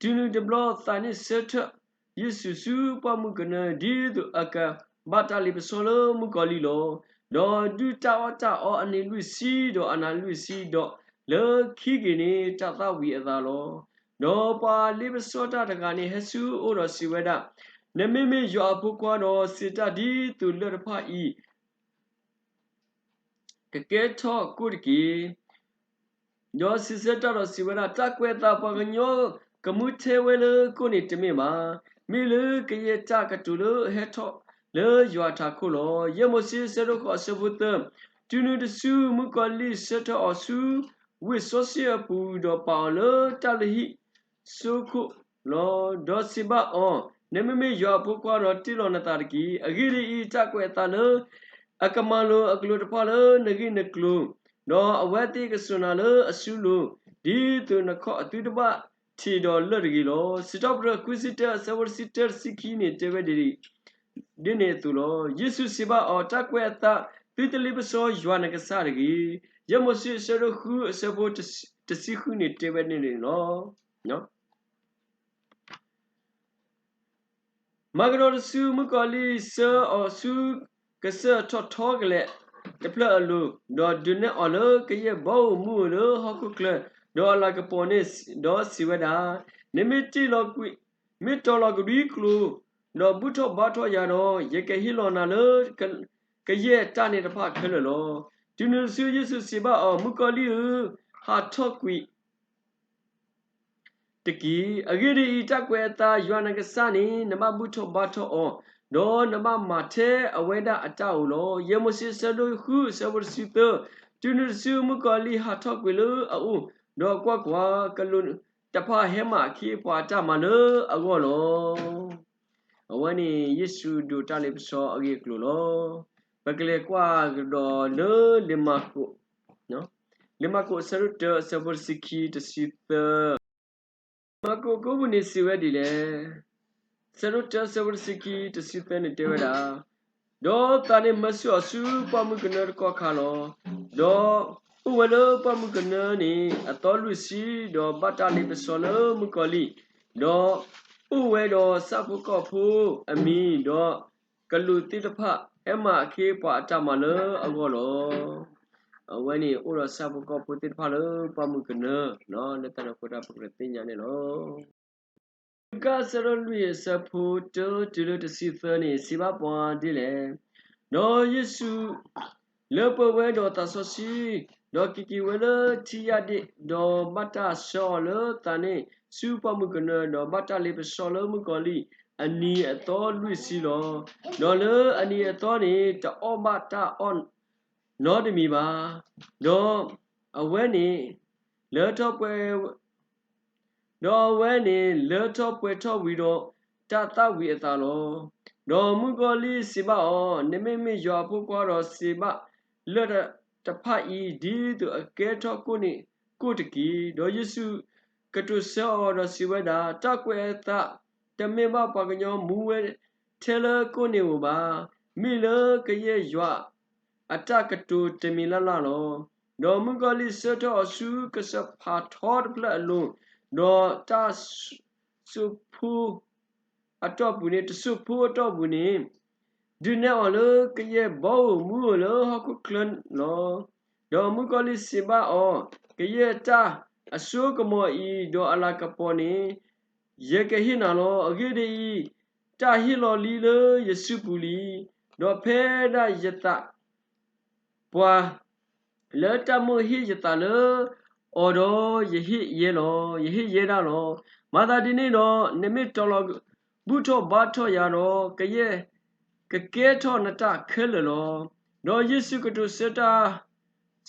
တုၤနုၤတဘျီသးန့ၣ်ဆၢထၢၣ်ယ့ၣ်ၡူးဆူပှၢ်မုၢ်ကနၢ ဒ်သိးအကဘၣ်တၢ်လ့ပစီလၢမုၣ်ကီၤလံၢ်လီၤ. ဒီးဒုၣ်တၢ်အီၣ်တၢ်အီအနံၤလွံၢ်ဆံ, ဒီးအနၤလွံၢ်ဆံ, ဒီးလၢခံက့ၤန့ၣ် တၢ်သၣ်ဝံၤအသးလီၤ. ဒီးပှၤလ့ပစီတၢ်တဂၤန့ၣ် ဟဲဆူအအိၣ်ဒီးစံးဝဲဒၣ်, နမ့မ့ၢ်ယွၤအဖိခွါဒီး စံးတၢ်ဒ်သိးလၢၢ်တဖၣ်အံၤ ကကဲထီၣ်ကိၣ်တက့ၢ်. ဒီးစံးဆၢတၢ်ဒီးစံးဝဲဒၣ်, တၢ်ကွဲးအသးပှၤကညီကမူထဲဝဲလၢကိၣ်န့ၣ်တမ့ၢ်ဘၣ်. မ့ၢ်လၢကယဲၢ်တၢ်ကတိၤလၢအဟဲထီၣ်လၢယွၤထးခိၣ်လီၤ. ယဲၢ်မိၤၡ့အဆၢဒိၣ်ဃိးအဆၢဖိသၢ, တုၤနုၤတစုမုၣ်ကီၤလံၢ်ဆၢထၢၣ်အီၤဆူဝ့ၢ်စီဆှံအပူၤ, ဒီးပာ်အီၤလၢတၢ်လုၢ်ဟံၣ်စိခိၣ်လီၤ. ဒီးစံးဘၣ်အီၤ, နမ့မ့ၢ်ယွၤအဖိခွါဒီး တ့လီၤနသးတက့ၢ်. အဂ့ၢ်ဒ်အံၤ, တၢ်ကွဲးအသးလၢ အကမၤလိာ်အကျိၤတဖၣ်လၢနဂ့ၢ်နကျိၤ, ဒီးအဝဲသ့ၣ်ကစိာ်နၤလၢအစုလိၤ, ဒ်သိးနခီၣ်အသုတဘၣ်ထံးဒီးလၢၢ်တဂ့ၤလီၤ. စံးထီၣ်ပတြၢၤခွံဆံတၢ အဆၢဖိတဆံတၢ တဆံခံန့ၣ် တဲဝဲဒ်န့ၣ်အသိးလီၤ. ယ့ၣ်ၡူးစံးဘၣ်အီၤ, တၢ်ကွဲးအသး, သုတလ့ပစီယွၤနကစၢ်တဂ့ၤ. ယဲၢ်မိၤၡ့အဆၢဒိၣ်ဃုအဆၢဖိတဆံဃုန့ၣ် တဲဝဲဒ်န့ၣ်လီၤ. မၤကဒီးတစုမုၣ်ကီၤလံၢ်ဆှၢအီၤဆူကစၢၢ်ထီၣ်ထီကလဲာ်တဖျၢၣ်အလိၤ, ဒီးဒုးနဲၣ်အီၤလၢကယဲၢ်ဘီဧိၤမူဧိၤလၢဟီၣ်ခိၣ်ချၢ, ဒီးအလၤကပီၤန့ၣ်, ဒီးစံးဝဲဒၣ်, နမ့ၢ်တ့လီၤကွံာ်, မ့ၢ်တီၤလီၤကဒွံကျိၤ, ဒီးဘူၣ်ထီၣ်ဘါထီၣ်ယၤဒီး, ယကဟ့ၣ်လီၤနၤလၢကယဲၢ်တၢ်န့ၣ်တဖၣ်ခဲလၢာ်လီၤ. တုၤနုၤတစုယ့ၣ်ၡူးစံးဘၣ်အီၤ, မုၣ်ကီၤလံၢ်ဧၢ, ဟးထီၣ်ကွံာ် တက့ၢ်. အဂ့ၢ်ဒ်အံၤ, တၢ်ကွဲးအသးယွၤနကစၢ်န့ၣ် နဘၣ်ဘူၣ်ထီၣ်ဘါထီၣ်အီၤ, ဒီးနဘၣ်မၤထဲအဝဲဒၣ်အတၢ်ဧိၤလီၤ. ယဲၢ်မိၤၡ့အဆၢဒိၣ်ဃုအဆၢဖိတဆံသၢ, တုၤနုၤတစုမုၣ်ကီၤလံၢ်ဟးထီၣ်ကွံာ်လၢအအိၣ်, ဒီးကွၢ်ကွၢ်, ကလူးတဖၣ်ဟဲမၤအခ့အပှၤအတၢ်မၤလၢအဂီၢ်လီၤ. အဝဲန့ၣ်ယ့ၣ်ၡူးဒိးတၢ်လ့ပစီအဂ့ၢ်အကျိၤလီၤ. ပကလဲၤကွၢ်ကဒီးလၢလံာ်မၢ်ကူး, လံာ်မၢ်ကူးအဆၢဒိၣ်တၢအဆၢဖိတဆံခံ တဆံသၢ, မၢ်ကူးကိးပူၤန့ၣ်စံးဝဲဒ်လဲၣ်. အဆၢဒိၣ်တၢအဆၢဖိတဆံခံ တဆံသၢန့ၣ် တဲဝဲဒၣ်, ဒီးသးန့ၣ်မၢဆူၣ်အီၤဆူပှၢ်မုၢ်ကနၢတကီၢ်ခါလီၤ. ဒီးအိၣ်ဝဲလၢပှၢ်မုၢ်ကနၢန့ၣ်အသီလွံၢ်ဆံ, ဒီးဘၣ်တၢ်လ့ပစီလၢမုၣ်ကီၤလံၢ်, ဒီးအိၣ်ဝဲဒီးဆၣ်ဖိကီၢ်ဖိအမံၤ, ဒီးကလူးသ့ၣ်တဖၣ်ဟဲမၤအခ့အပှၤအတၢ်မၤလၢအဂီၢ်လီၤ. အဝဲန့ၣ်အိၣ်ဒီးဆၣ်ဖိကီၢ်ဖိသ့ၣ်တဖၣ်လၢပှၢ်မုၢ်ကနၢ, လၢတၢ်န့ၣ်အဃိတၢ်ပကြၢးသ့ၣ်ညါန့ၣ်လီၤ. လူၤကၣ်အဆၢဒိၣ်လွံၢ်အဆၢဖိတၢတုၤလၢတဆံသၢန့ၣ် စံးဘၣ်ပှၤဒ်လဲၣ်. ဒီးယ့ၣ်ၡူးလၢပှဲၤဝဲဒီးသးစီဆှံ, ဒီးက့ၤက့ၤဝဲလၢထံယၣ်ဒ့ၣ်, ဒီးဘၣ်တၢ်ဆှၢအီၤလၢသးန့ၣ်ဆူပှၢ်မုၢ်ကနၢ, ဒီးဘၣ်တၢ်လ့ပစီလၢမုၣ်ကီၤလံၢ်အနံၤအသီလွံၢ်ဆံလီၤ. ဒီးလၢအနံၤအသီန့ၣ် တအီၣ်ဘၣ်တၢ်အီၣ်နီတမံၤဘၣ်. ဒီးအဝဲန့ၣ်လၢထီၣ်ပှဲၤ ဒီးအဝဲန့ၣ်လၢထီၣ်ပှဲၤထီၣ်ဝံၤဒီး တၢ်သၣ်ဝံၤအသးလီၤ. ဒီးမုၣ်ကီၤလံၢ်စံးဘၣ်အီၤ, နမ့မ့ၢ်ယွၤအဖိခွါဒီး စံးဘၣ်လၢၢ်တဖၣ်အံၤ ဒ်သိးအကဲထီၣ်ကိၣ်န့ၣ်ကိၣ်တက့ၢ်. ဒီးယ့ၣ်ၡူးကတိၤဆၢအီၤဒီးစံးဝဲဒၣ်, တၢ်ကွဲးအသး တမ့ၢ်ဘၣ်ပှၤကညီမူဝဲထဲလၢကိၣ်န့ၣ်ဧိၤဘၣ်. မ့ၢ်လၢကယဲၢ်ယွၤအတၢ်ကတိၤတမံၤလၢ်လၢ်လီၤ. ဒီးမုၣ်ကီၤလံၢ်ဆၢထၢၣ်အီၤဆူကစၢၢ်ဖးထီတဖျၢၣ်အလိၤ, ဒီးတၢ်စိာ်ဖိအတီၢ်ပူၤန့ၣ်, တစိာ်ဖိအတီၢ်ပူၤန့ၣ်, ဒုးနဲၣ်အီၤလၢကယဲၢ်ဘီဧိၤမူဧိၤလၢဟီၣ်ခိၣ်ချၢလီၤ. ဒီးမုၣ်ကီၤလံၢ်စံးဘၣ်အီၤ, ကယဲၢ်တၢ်အစိကမီၤအံၤ, ဒီးအလၤကပီၤန့ၣ် ယကဟ့ၣ်နၤလီၤ. အဂ့ၢ်ဒ်အံၤ, တၢ်ဟ့ၣ်လီၤလံလၢယစုပူၤလံ. ဒီးဖဲဒၣ်ယသးပှၢ် လၢတၢ်မိၣ်ဟ့ၣ်ယသးလၢအီၤဒီး, ယဟ့ၣ်ယဲလီၤ, ယဟ့ၣ်ယဲဒၣ်လီၤ. မၤသးဒ်န့ၣ်ဒီး, နမ့ၢ်တီၤလီၤဘူၣ်ထီၣ်ဘါထီၣ်ယၤဒီး, ကယဲၢ်, ကကဲထီၣ်နတၢ်ခဲလၢာ်လီၤ. ဒီးယ့ၣ်ၡူးကတိၤဆၢတၢ်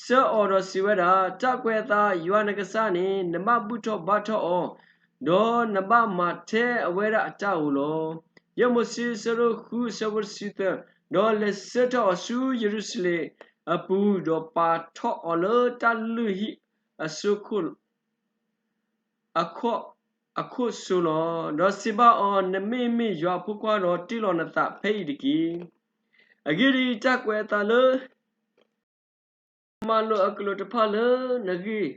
ဆၢအီၤဒီးစံးဝဲဒၣ်, တၢ်ကွဲးအသးယွၤနကစၢ်န့ၣ် နဘၣ်ဘူၣ်ထီၣ်ဘါထီၣ်အီၤ, ဒီးနဘၣ်မၤထဲအဝဲဒၣ်အတၢ်ဧိၤလီၤ. ယဲၢ်မိၤၡ့အဆၢဒိၣ်ဃုအဆၢဖိတဆံသၢ, ဒီးလဲၤဆၢထၢၣ်အီၤဆူယရူၤၡလ့ၣ်အပူၤ, ဒီးပာ်ထီၣ်အီၤလၢတၢ်လုၢ်ဟံၣ်အစိခိၣ် အခီၣ်, အခိၣ်စိလီၤ. ဒီးစံးဘၣ်အီၤ, နမ့မ့ၢ်ယွၤအဖိခွါဒီး တ့လီၤနသးဖဲအံၤတက့ၢ်. အဂ့ၢ်ဒ်အံၤ, တၢ်ကွဲးအသးလၢ ကမၤလိာ်အကျိၤတဖၣ်လၢနဂ့ၢ်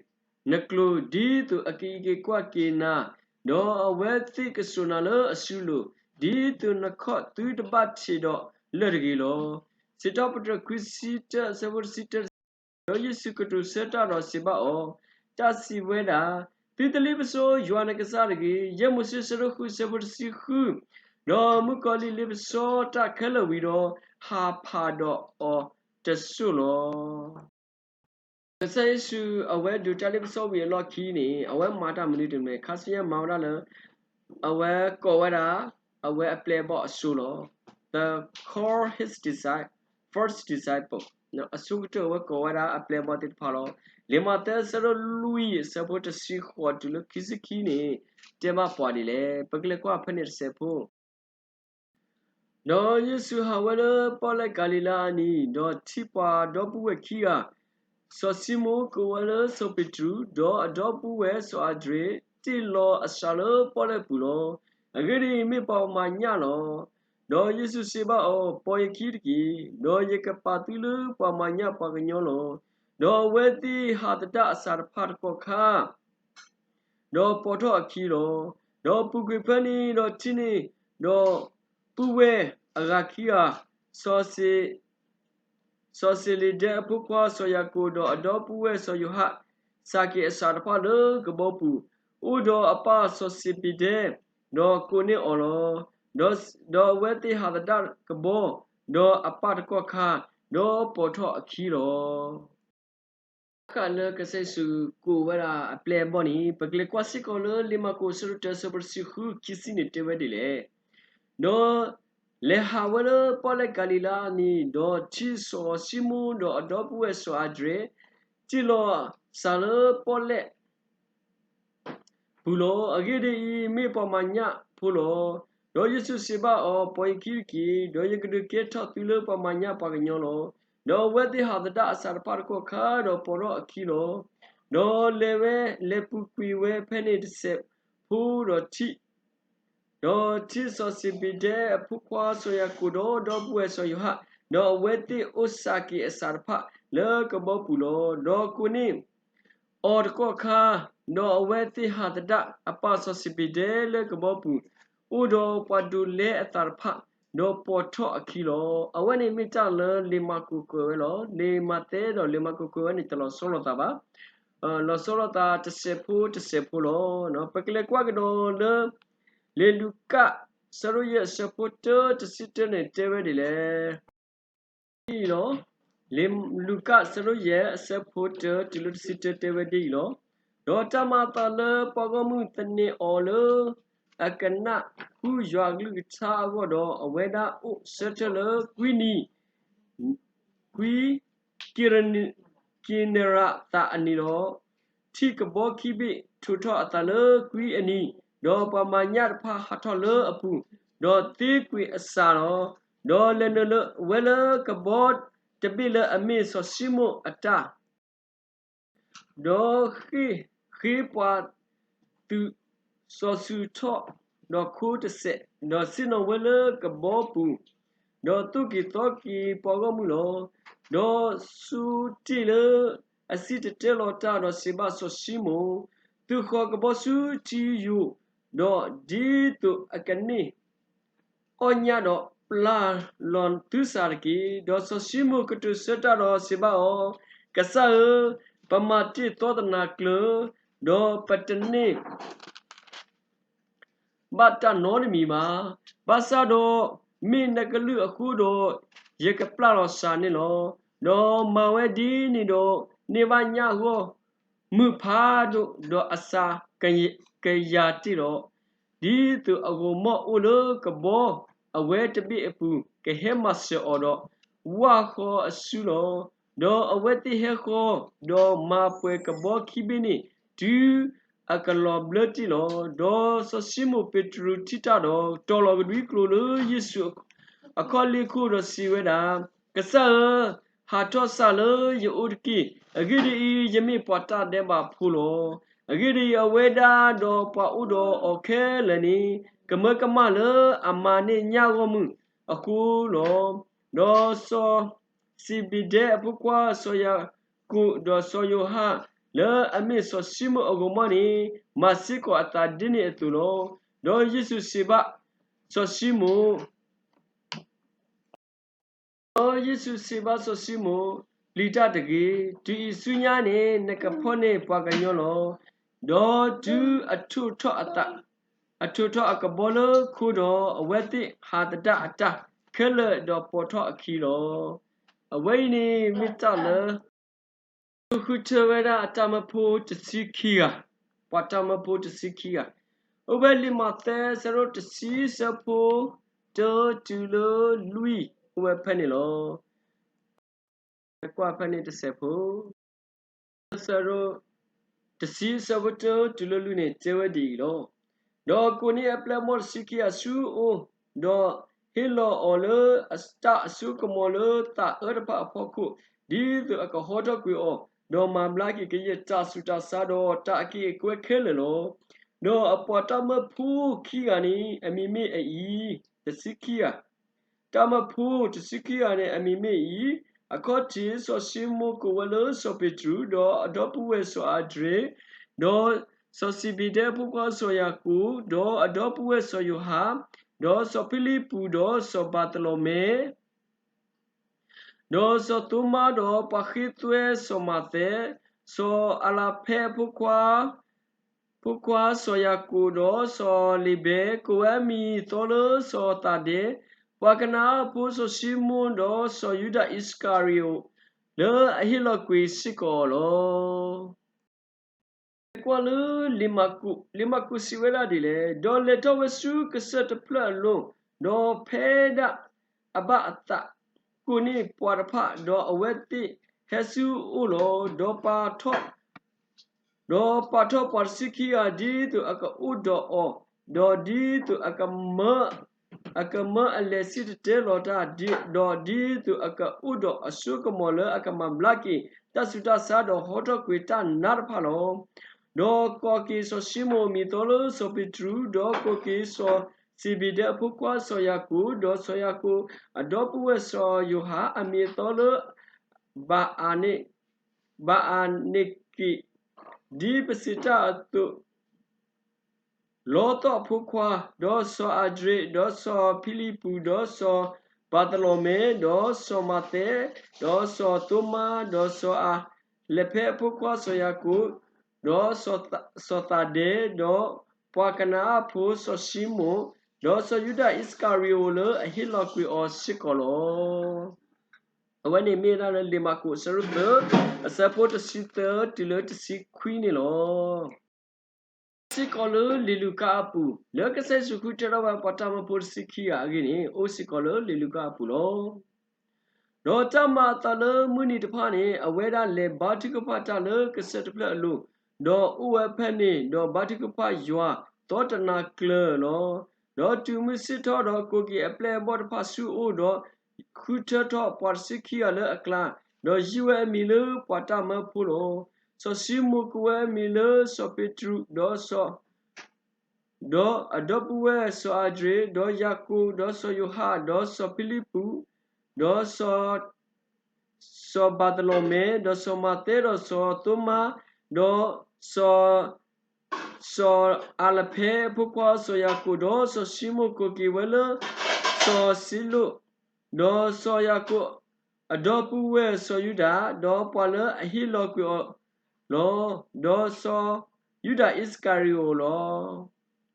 နကျိၤ, ဒ်သိးအကအံးက့ၤကွၢ်က့ၤနၤ ဒီးအဝဲသ့ၣ်ကစိာ်နၤလၢအစုလိၤ, ဒ်သိးနခီၣ်သုတဘၣ်ထံးဒီးလၢၢ်တဂ့ၤလီၤ. စံးထီၣ်ပတြၢၤခွံဆံတၢ အဆၢဖိတဆံတၢ, ဒီးယ့ၣ်ၡူးကတိၤဆၢတၢ်ဒီးစံးဘၣ်အီၤ, တၢ်စံးဝဲဒၣ်, သုတလ့ပစီယွၤနကစၢ်တဂ့ၤ. ယဲၢ်မိၤၡ့ အဆၢဒိၣ်ဃု အဆၢဖိတဆံဃု, ဒီးမုၣ်ကီၤလံၢ်လ့ပစီတၢ်ခဲလၢာ်ဝံၤဒီး, ဟးဖးဒီးအီၤတစိၢ်လီၤ. ကစၢ်ယ့ၣ်ၡူးအဝဲဒိးတၢ်လ့ပစီဝံၤအလီၢ်ခံန့ၣ် အဝဲမၤတၢ်မနုၤတမံၤ, ခါဆူညါမၤဝဲဒၣ်လၢ အဝဲကိးဝဲဒၣ် အဝဲအပျဲၢ်အဘီၣ်အစိၤလီၤ. The call his disci-, first disciple, အဆိကတၢၢ်အဝဲကိးဝဲဒၣ်အပျဲၢ်အဘီၣ်သ့ၣ်တဖၣ်လီၤ. လံာ်မးသဲ အဆၢဒိၣ်လွံၢ် အဆၢဖိတဆံဃိးတုၤလၢခံဆံခံန့ၣ် တဲဘၣ်ပှၤဒ်လဲၣ်. ပကလဲၤကွၢ်ဖဲန့ၣ်တစဲးဖိ ဒီးယ့ၣ်ၡူးဟးဝဲလၢပီၣ်လဲၣ်ကၤလံၤလါအနံၤ, ဒီးထံၣ်ပှၤဒီပုၢ်ဝဲၢ်ခံဂၤ, စီၤၡံမိၣ်ကိးဝဲလၢစီၤပ့းတရူး, ဒီးအဒီပုၢ်ဝဲၢ်စီၤအၤဒြ့း, တ့ၢ်လီၤအစှၤလၢပီၣ်လဲၣ်ပူၤလီၤ. အဂ့ၢ်ဒ်အံၤ, မ့ၢ်ပှၤမၤညၣ်လီၤ. ဒီးယ့ၣ်ၡူးစံးဘၣ်အီၤ, ပိာ်ယခံတက့ၢ်, ဒီးယကပာ်သုလၢပှၤမၤညၣ်ပှၤကညီလီၤ. ဒီးအဝဲသ့ၣ်ဟးသဒၣ်အစၢ်တဖၣ်တကီၢ်ခါ ဒီးပိာ်ထီၣ်အခံလီၤ. ဒီးပူၤကွံာ်ဖဲန့ၣ်, ဒီးထံၣ်န့ၢ်, ဒီပုၢ်ဝဲၢ်အဂၤခံဂၤ, စီၤစ့ စီၤစ့လ့ဒဲအဖိခွါစီၤယၤကိာ်, ဒီးအဒီပုၢ်ဝဲၢ်စီၤယိၤဟၣ်, စးက့းအစၢ်တဖၣ်လၢကဘီပူၤ, အိၣ်ဒီးအပၢ်စီၤစ့းဘ့းဒဲ, ဒီးကိးန့ၢ်အီၤလီၤ. ဒီး, ဒီးအဝဲသ့ၣ်ဟးသဒၣ်ကဘီ, ဒီးအပၢ်တကီၢ်ခါ, ဒီးပိာ်ထီၣ်အခံလီၤ. ဘၣ်ဃးလၢကစၢ်ယ့ၣ်ၡူးကိးဝဲဒၣ်အပျဲၢ်အဘီၣ်န့ၣ်, ပကလဲၤကွၢ်စ့ၢ်ကီးလၢလံာ်မၢ်ကူး အဆၢဒိၣ်တၢ အဆၢဖိတဆံဃု ခံဆံန့ၣ်တဲဝဲဒ်လဲၣ်. ဒီးလဲၤဟးဝဲလၢပီၣ်လဲၣ်ကၤလံၤလါအနံၤ, ဒီးထံၣ်စီၤၡံမိၣ်ဒီးအဒီပုၢ်ဝဲၢ်စီၤအၤဒြ့း, တ့ၢ်လီၤစှၤလၢပီၣ်လဲၣ် ပူၤလီၤ. အဂ့ၢ်ဒ်အံၤ, မ့ၢ်ပှၤမၤညၣ်ဖိလီၤ. ဒီးယ့ၣ်ၡူးစံးဘၣ်အီၤ, ပိာ်ယခံတက့ၢ်, ဒီးယကဒုးကဲထီၣ်သုလၢပှၤမၤညၣ်ပှၤကညီလီၤ. ဒီးအဝဲသ့ၣ်ဟးသဒၣ်အစၢ်တဖၣ်တကီၢ်ခါ, ဒီးပိာ်ထီၣ်အခံလီၤ. ဒီးလဲၤဝဲ, လဲၤပူၤကွံာ်ဝဲဖဲန့ၣ်တစဲးဖိ, ဒီးထံၣ် ဒီးထံၣ်စီၤစ့းဘ့းဒဲအဖိခွါစီၤယၤကိာ်, ဒီးဒီပုၢ်ဝဲၢ်စီၤယိၤဟၣ်, ဒီးအဝဲသ့ၣ်အိၣ်စးက့ၤအစၢ်တဖၣ်လၢကဘီပူၤလီၤ. ဒီးကိးန့ၢ်အီၤတကီၢ်ခါ, ဒီးအဝဲသ့ၣ်ဟးသဒၣ်အပၢ်စီၤစ့းဘ့းဒဲလၢကဘီပူၤ, အိၣ်ဒီးပှၤဒိးလဲအသးတဖၣ်, ဒီးပိာ်ထီၣ်အခံလီၤ. အဝဲန့ၣ်မ့ၢ်တၢ်လၢလံာ်မၢ်ကူးကွဲးဝဲလီၤ. လံာ်မးသဲဒီးလံာ်မၢ်ကူးကွဲးဝဲန့ၣ်တလီၤဆီလိာ်သးဘၣ်. လီၤဆီလိာ်သးတစဲးဖိတစဲးဖိလီၤ. ပကလဲၤကွၢ်ကဒီးလၢ လံာ်လူၤကၣ် အဆၢဒိၣ်ယဲၢ် အဆၢဖိတၢ တဆံတၢန့ၣ်တဲဝဲဒ်လဲၣ်. လံာ်လူၤကၣ် အဆၢဒိၣ်ယဲၢ် အဆၢဖိတၢ တုၤလၢတဆံတၢတဲဝဲဒ်အံၤလီၤ. ဒီးတၢ်မၤအသးလၢပှၤဂီၢ်မုၢ်သန့ၤအီၤလၢ အကနၣ်ဃုယွၤအကလုၢ်ကထါအဂီၢ်ဒီး, အဝဲဒၣ်အိၣ်ဆၢထၢၣ်လၢကွံနံၤ ကွံ ကံၤနရးသးအနံၤလီၤ. ထံကဘီခံဘ့ၣ်ထိးထီၣ်အသးလၢကွံအနံၤ, ဒီးပှၤမၤညၣ်တဖၣ်ဟးထီၣ်လၢအပူၤ, ဒီးသ့ကွံာ်အစၢ်လီၤ. ဒီးလဲၤနုာ်လၢဝဲလၢကဘီတဘ့ၣ်လၢအမ့ၢ်စီၤၡံမိၣ်အတၢ် ဒီးဃ့ၢ်ဃ့ပှၤသုး စီၤစုၤထီၣ်ဒီးခိတစဲး, ဒီးဆ့ၣ်နီၤဝဲလၢကဘီပူၤ, ဒီးသိၣ်က့ၤသီက့ၤပှၤဂီၢ်မုၢ်လီၤ. ဒီးဆိတ့ၢ်လၢအစံၣ်တဲၤတဲလီၤတၢ်ဒီးစံးဘၣ်စီၤၡံမိၣ်, သုးဃီၤကဘီဆူထံယိာ်, ဒီးဒ်သိးအကန့ၢ် အီၣ်ညၣ်ဒီးပျၢ်လီၤသုစၢ်တက့ၢ်. ဒီးစီၤၡံမိၣ်ကတိၤဆၢတၢ်ဒီးစံးဘၣ်အီၤ, ကစၢ်ဧၢ, ပမၤတ့ၢ်သီတနၤကျၢၤ, ဒီးပတန့ၢ် ဘၣ်တၢ်နီတမံၤဘၣ်. ဘၣ်ဆၣ်ဒီးမ့ၢ်နကလုၢ်အဃိဒီး ယကပျၢ်လီၤစၢ်န့ၣ်လီၤ. ဒီးမၤဝဲဒ်န့ၣ်ဒီး န့ၢ်ဘၣ်ညၣ်ဂီၢ်မုၢ်ဖးဒိၣ်, ဒီးအစၢ်ကယၤတ့ၢ်လီၤ. ဒ်သိးအဂီၤမီၢ်အိၣ်လၢကဘီအဝဲတဘ့ၣ်အပူၤ ကဟဲမၤစၢၤအီၤဒီး ဝၣ်ဃီအစုလီၤ. ဒီးအဝဲသ့ၣ်ဟဲဃီၤ, ဒီးမၤပှဲၤကဘီခံဘ့ၣ်န့ၣ် တုၤအကလီၤဘျၢတ့ၢ်လီၤ. ဒီးစီၤၡံမိၣ်ပ့းတရူးထံၣ်တၢ်ဒီး တီၤလီၤကဒွံကျိာ်လၢယ့ၣ်ၡူးအခီၣ်လ့ၢ်ခိၣ်ဒီးစံးဝဲဒၣ်, ကစၢ်ဧၢ, ဟးထီၣ်စၢ်လၢယအိၣ်တက့ၢ်. အဂ့ၢ်ဒ်အံၤ, ယမ့ၢ်ပှၤတၢ်ဒဲးဘးဖိလီၤ. အဂ့ၢ်ဒ်အံၤ, အဝဲဒၣ်ဒီးပှၤအိၣ်ဒီးအီၤခဲလၢာ်န့ၣ် ကမၢကမၣ်လၢအမၤန့ၢ်ညၣ်ဂီၢ်မုၢ်အဃိလီၤ. ဒီးစီၤစ့းဘ့းဒဲအဖိခွါစီၤယၤကိာ် ဒီးစီၤယိၤဟၣ် လၢအမ့ၢ်စီၤၡံမိၣ်အဂီၢ်မီၢ်န့ၣ် မၤစ့ၢ်ကီးအသးဒ်န့ၣ်အသိးလီၤ. ဒီးယ့ၣ်ၡူးစံးဘၣ်စီၤၡံမိၣ် ဒီးယ့ၣ်ၡူးစံးဘၣ်စီၤၡံမိၣ်, ပျံၤတၢ်တဂ့ၤ, တုၤအံၤဆူညါန့ၣ် နကဖီၣ်န့ၢ်ပှၤကညီလီၤ. ဒီးတုၤအထိၣ်ထီၣ်အသး, အထိၣ်ထီၣ်အကဘီလၢခိဒီး အဝဲသ့ၣ်ဟးသဒၣ်အတၢ်ခဲလၢာ်ဒီးပိာ်ထီၣ်အခံလီၤ. အဝဲအံၤန့ၣ်မ့ၢ်တၢ်လၢ ဃုထၢဝဲဒၣ်တၢ်မၢဖိတဆံခံဂၤ, ပှၤတၢ်မၢဖိတဆံခံဂၤ, အိၣ်ဝဲလံာ်မးသဲအဆၢဒိၣ်တဆံအဆၢဖိတၢတုၤလၢလွံၢ် အိၣ်ဝဲဖဲန့ၣ်လီၤ. ကွၢ်ဖဲန့ၣ်တစဲးဖိ အဆၢဒိၣ်တဆံအဆၢဖိတၢတုၤလၢလွံၢ်န့ၣ် တဲဝဲဒ်အံၤလီၤ. ဒီးကိးန့ၢ်အပျဲၢ်အဘီၣ်တဆံခံဂၤဆူအအိၣ်, ဒီးဟ့ၣ်လီၤအီၤလၢတၢ်အစိကမီၤလၢသးအၢတဖၣ်အဖီခိၣ်, ဒ်သိးအကဟီထီၣ်ကွံာ်အီၤ, ဒီးမၤဘျါက့ၤကယဲၢ်တၢ်ဆူးတၢ်ဆါဒီးတၢ်အက့ၢ်အဂီၤခဲလၢာ်လီၤ. ဒီးအပှၤတၢ်မၢဖိခံဂၤန့ၣ် အမံၤမ့ၢ်အအံၤ, တဆံခံဂၤ တၢ်မၢဖိတဆံခံဂၤန့ၣ် အမံၤမ့ၢ်အံၤ, အခီၣ်ထံးစီၤၡံမိၣ်ကိးဝဲလၢစီၤပ့းတရူး, ဒီးအဒီပုၢ်ဝဲၢ်စီၤအၤဒြ့း, ဒီးစီၤစံးဘံဒဲအဖိခွါစီၤယၤကိာ်, ဒီးအဒီပုၢ်ဝဲၢ်စီၤယိၤဟၣ်, ဒီးစီၤဖံလံးပူး, ဒီးစီၤဘၤသလီၤမဲ ဒီးစီၤသိမါ, ဒီးပှၤဃ့သွဲစီၤမးသဲ, စီၤအၤလၤဖဲအဖိခွါ, ဖိခွါစီၤယၤကိာ်, ဒီးစီၤလ့ၤဘဲ, ကိးဝဲအမံၤသီလၢစီၤသးဒဲ, ပှၤကနၤအၣ်ဖိစီၤၡံမိၣ်, ဒီးစီၤယူဒၤအံၣ်စကၤရံၤအိၣ်, လၢအဟ့ၣ်လီၤကွံာ်စ့ၢ်ကီးအီၤလီၤ. ကွၢ်လၢလံာ်မၢ်ကူး, လံာ်မၢ်ကူးစံးဝဲဒၣ်ဒ်လဲၣ်, ဒီးလဲၤထီၣ်ဝဲဆူကစၢၢ်တဖျၢၣ်အလိၤ, ဒီးဖဲဒၣ်အဘၣ်အသး, ကိးန့ၢ်ပှၤတဖၣ်, ဒီးအဝဲသ့ၣ်ဟဲဆူအအိၣ်လီၤ. ဒီးပာ်ထီၣ်, ဒီးပာ်ထီၣ်ပှၤတဆံခံဂၤ ဒ်သိးအကအိၣ်ဒီးအီၤ, ဒီးဒ်သိးအကမၢ, အကမၢအလဲၤစံၣ်တဲၤတဲလီၤတၢ်, ဒီးဒ်သိးအကအိၣ်ဒီးအစိကမီၤလၢအကမၤဘျါက့ၤ တၢ်ဆူးတၢ်ဆါဒီးဟီထီၣ်ကွံာ်တၢ်နါတဖၣ်လီၤ. ဒီးကိးက့ၤစီၤၡံမိၣ်အမံၤသီလၢစီၤပ့းတရူး, ဒီးကိးက့ၤစီၤစံးဘံဒဲအဖိခွါစီၤယၤကိာ်, ဒီးစီၤယၤကိာ်အဒီပုၢ်ဝဲၢ်စီၤယိၤဟၣ်, အမံၤအသီလၢ ဘၤအၤန့ၣ်, ဘၤအၤန့က့း, ဒ်ပစံးတၢ်အသိး လီသီၣ်အဖိခွါ, ဒီးစီၤအၤဒြ့း, ဒီးစီၤဖံလံးပူး, ဒီးစီၤဘၤသလီၤမဲ, ဒီးစီၤမးသဲ, ဒီးစီၤသိမါ, ဒီးစီၤအၤလၤဖဲအဖိခွါစီၤယၤကိာ်, ဒီးစီၤသးဒဲ, ဒီးပှၤကနၤအၣ်ဖိစီၤၡံမိၣ်, ဒီးစီၤယူဒၤအံၣ်စကၤရံၤအိၣ်လၢအဟ့ၣ်လီၤကွံာ်အီၤစ့ၢ်ကီးလီၤ. အဝဲန့ၣ်မ့ၢ်ဝဲဒၣ်လၢလံာ်မၢ်ကူးအဆၢဒိၣ်သၢ, အဆၢဖိတဆံသၢတုၤလၢတဆံခွံန့ၣ်လီၤ. စ့ၢ်ကီးလၢလံာ်လူၤကၣ်အပူၤ, လၢကစၢ်ယ့ၣ်ၡူးခရံာ်တဲထီၣ်ဝဲပှၤတၢ်မၢဖိတဆံခံဂၤအဂ့ၢ်န့ၣ် အိၣ်စ့ၢ်ကီးလၢလံာ်လူၤကၣ်အပူၤလီၤ. ဒီးတၢ်မၤအသးလၢမုၢ်နံၤတဖၣ်န့ၣ် အဝဲဒၣ်လဲၤဘါထုကဖၣ်တၢ်လၢကစၢၢ်တဖျၢၣ်အလိၤ, ဒီးအိၣ်ဝဲဖဲန့ၣ်, ဒီးဘါထုကဖၣ်ယွၤသီတနၤကျၢၤလီၤ. ဒီးတုၤမုၢ်ဆ့ၣ်ထီၣ်ဒီး ကိးက့ၤအပျဲၢ်အဘီၣ်တဖၣ်ဆူအအိၣ်, ဒီးဃုထၢထီၣ်ပှၤတဆံခံဂၤလၢအကျါ, ဒီးယုၢ်ဝဲအမံၤလၢပှၤတၢ်မၢဖိလီၤ. စီၤၡံမိၣ်ကိးဝဲအမံၤလၢစီၤပ့းတရူး, ဒီးစီၤ ဒီးအဒီပုၢ်ဝဲၢ်စီၤအၤဒြ့း, ဒီးယၤကိာ်, ဒီးစီၤယိၤဟၣ်, ဒီးစီၤဖံလံးပူး, ဒီးစီၤ စီၤဘၤသလီၤမဲ, ဒီးစီၤမးသဲ, ဒီးစီၤသိမါ, ဒီးစီၤ စီၤအၤလၤဖဲအဖိခွါစီၤယၤကိာ်, ဒီးစီၤၡံမိၣ်ကိးက့ၤဝဲလၢစီၤစံလိၣ်, ဒီးစီၤယၤကိာ်အဒီပုၢ်ဝဲၢ်စီၤယူဒၤ, ဒီးပှၤလၢအဟ့ၣ်လီၤကွံာ်အီၤလီၤ. ဒီးစီၤယူဒၤအံၣ်စကၤရံၤအိၣ်လီၤ.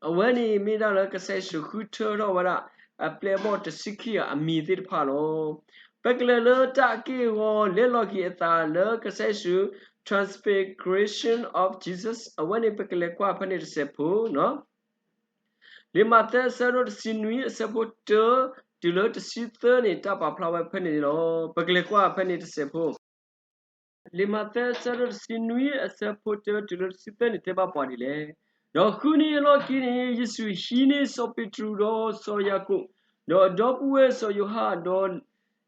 အဝဲန့ၣ်မ့ၢ်ဒၣ်လၢကစၢ်ယ့ၣ်ၡူးဃုထၢထီၣ်ဝဲဒၣ် အပျဲၢ်အဘီၣ်တဆံခံဂၤအမံၤသ့ၣ်တဖၣ်လီၤ. ပကလဲၤလၢတၢ်အက့ၢ်အဂီၤလဲလိာ်က့ၤအသးလၢကစၢ်ယ့ၣ်ၡူး Transfiguration of Jesus အဝဲန့ၣ် ပကလဲၤကွၢ်ဖဲန့ၣ်တစဲးဖိ, လံာ်မးသဲအဆၢဒိၣ်တဆံနွံအဆၢဖိတၢ တုၤလၢတဆံသၢန့ၣ် တၢ်ပာ်ဖျါဝဲဖဲန့ၣ်န့ၣ်လီၤ. ပကလဲၤကွၢ်ဖဲန့ၣ်တစဲးဖိ လံာ်မးသဲအဆၢဒိၣ်တဆံနွံအဆၢဖိတၢတုၤလၢတဆံသၢန့ၣ် တဲဘၣ်ပှၤဒ်လဲၣ်. ဒီးဃုနံၤအလီၢ်ခံန့ၣ် ယ့ၣ်ၡူးဟံးန့ၢ်စီၤပ့းတရူးဒီးစီၤယၤကိာ်, ဒီးအဒီပုၢ်ဝဲၢ်စီၤယိၤဟၣ်, ဒီး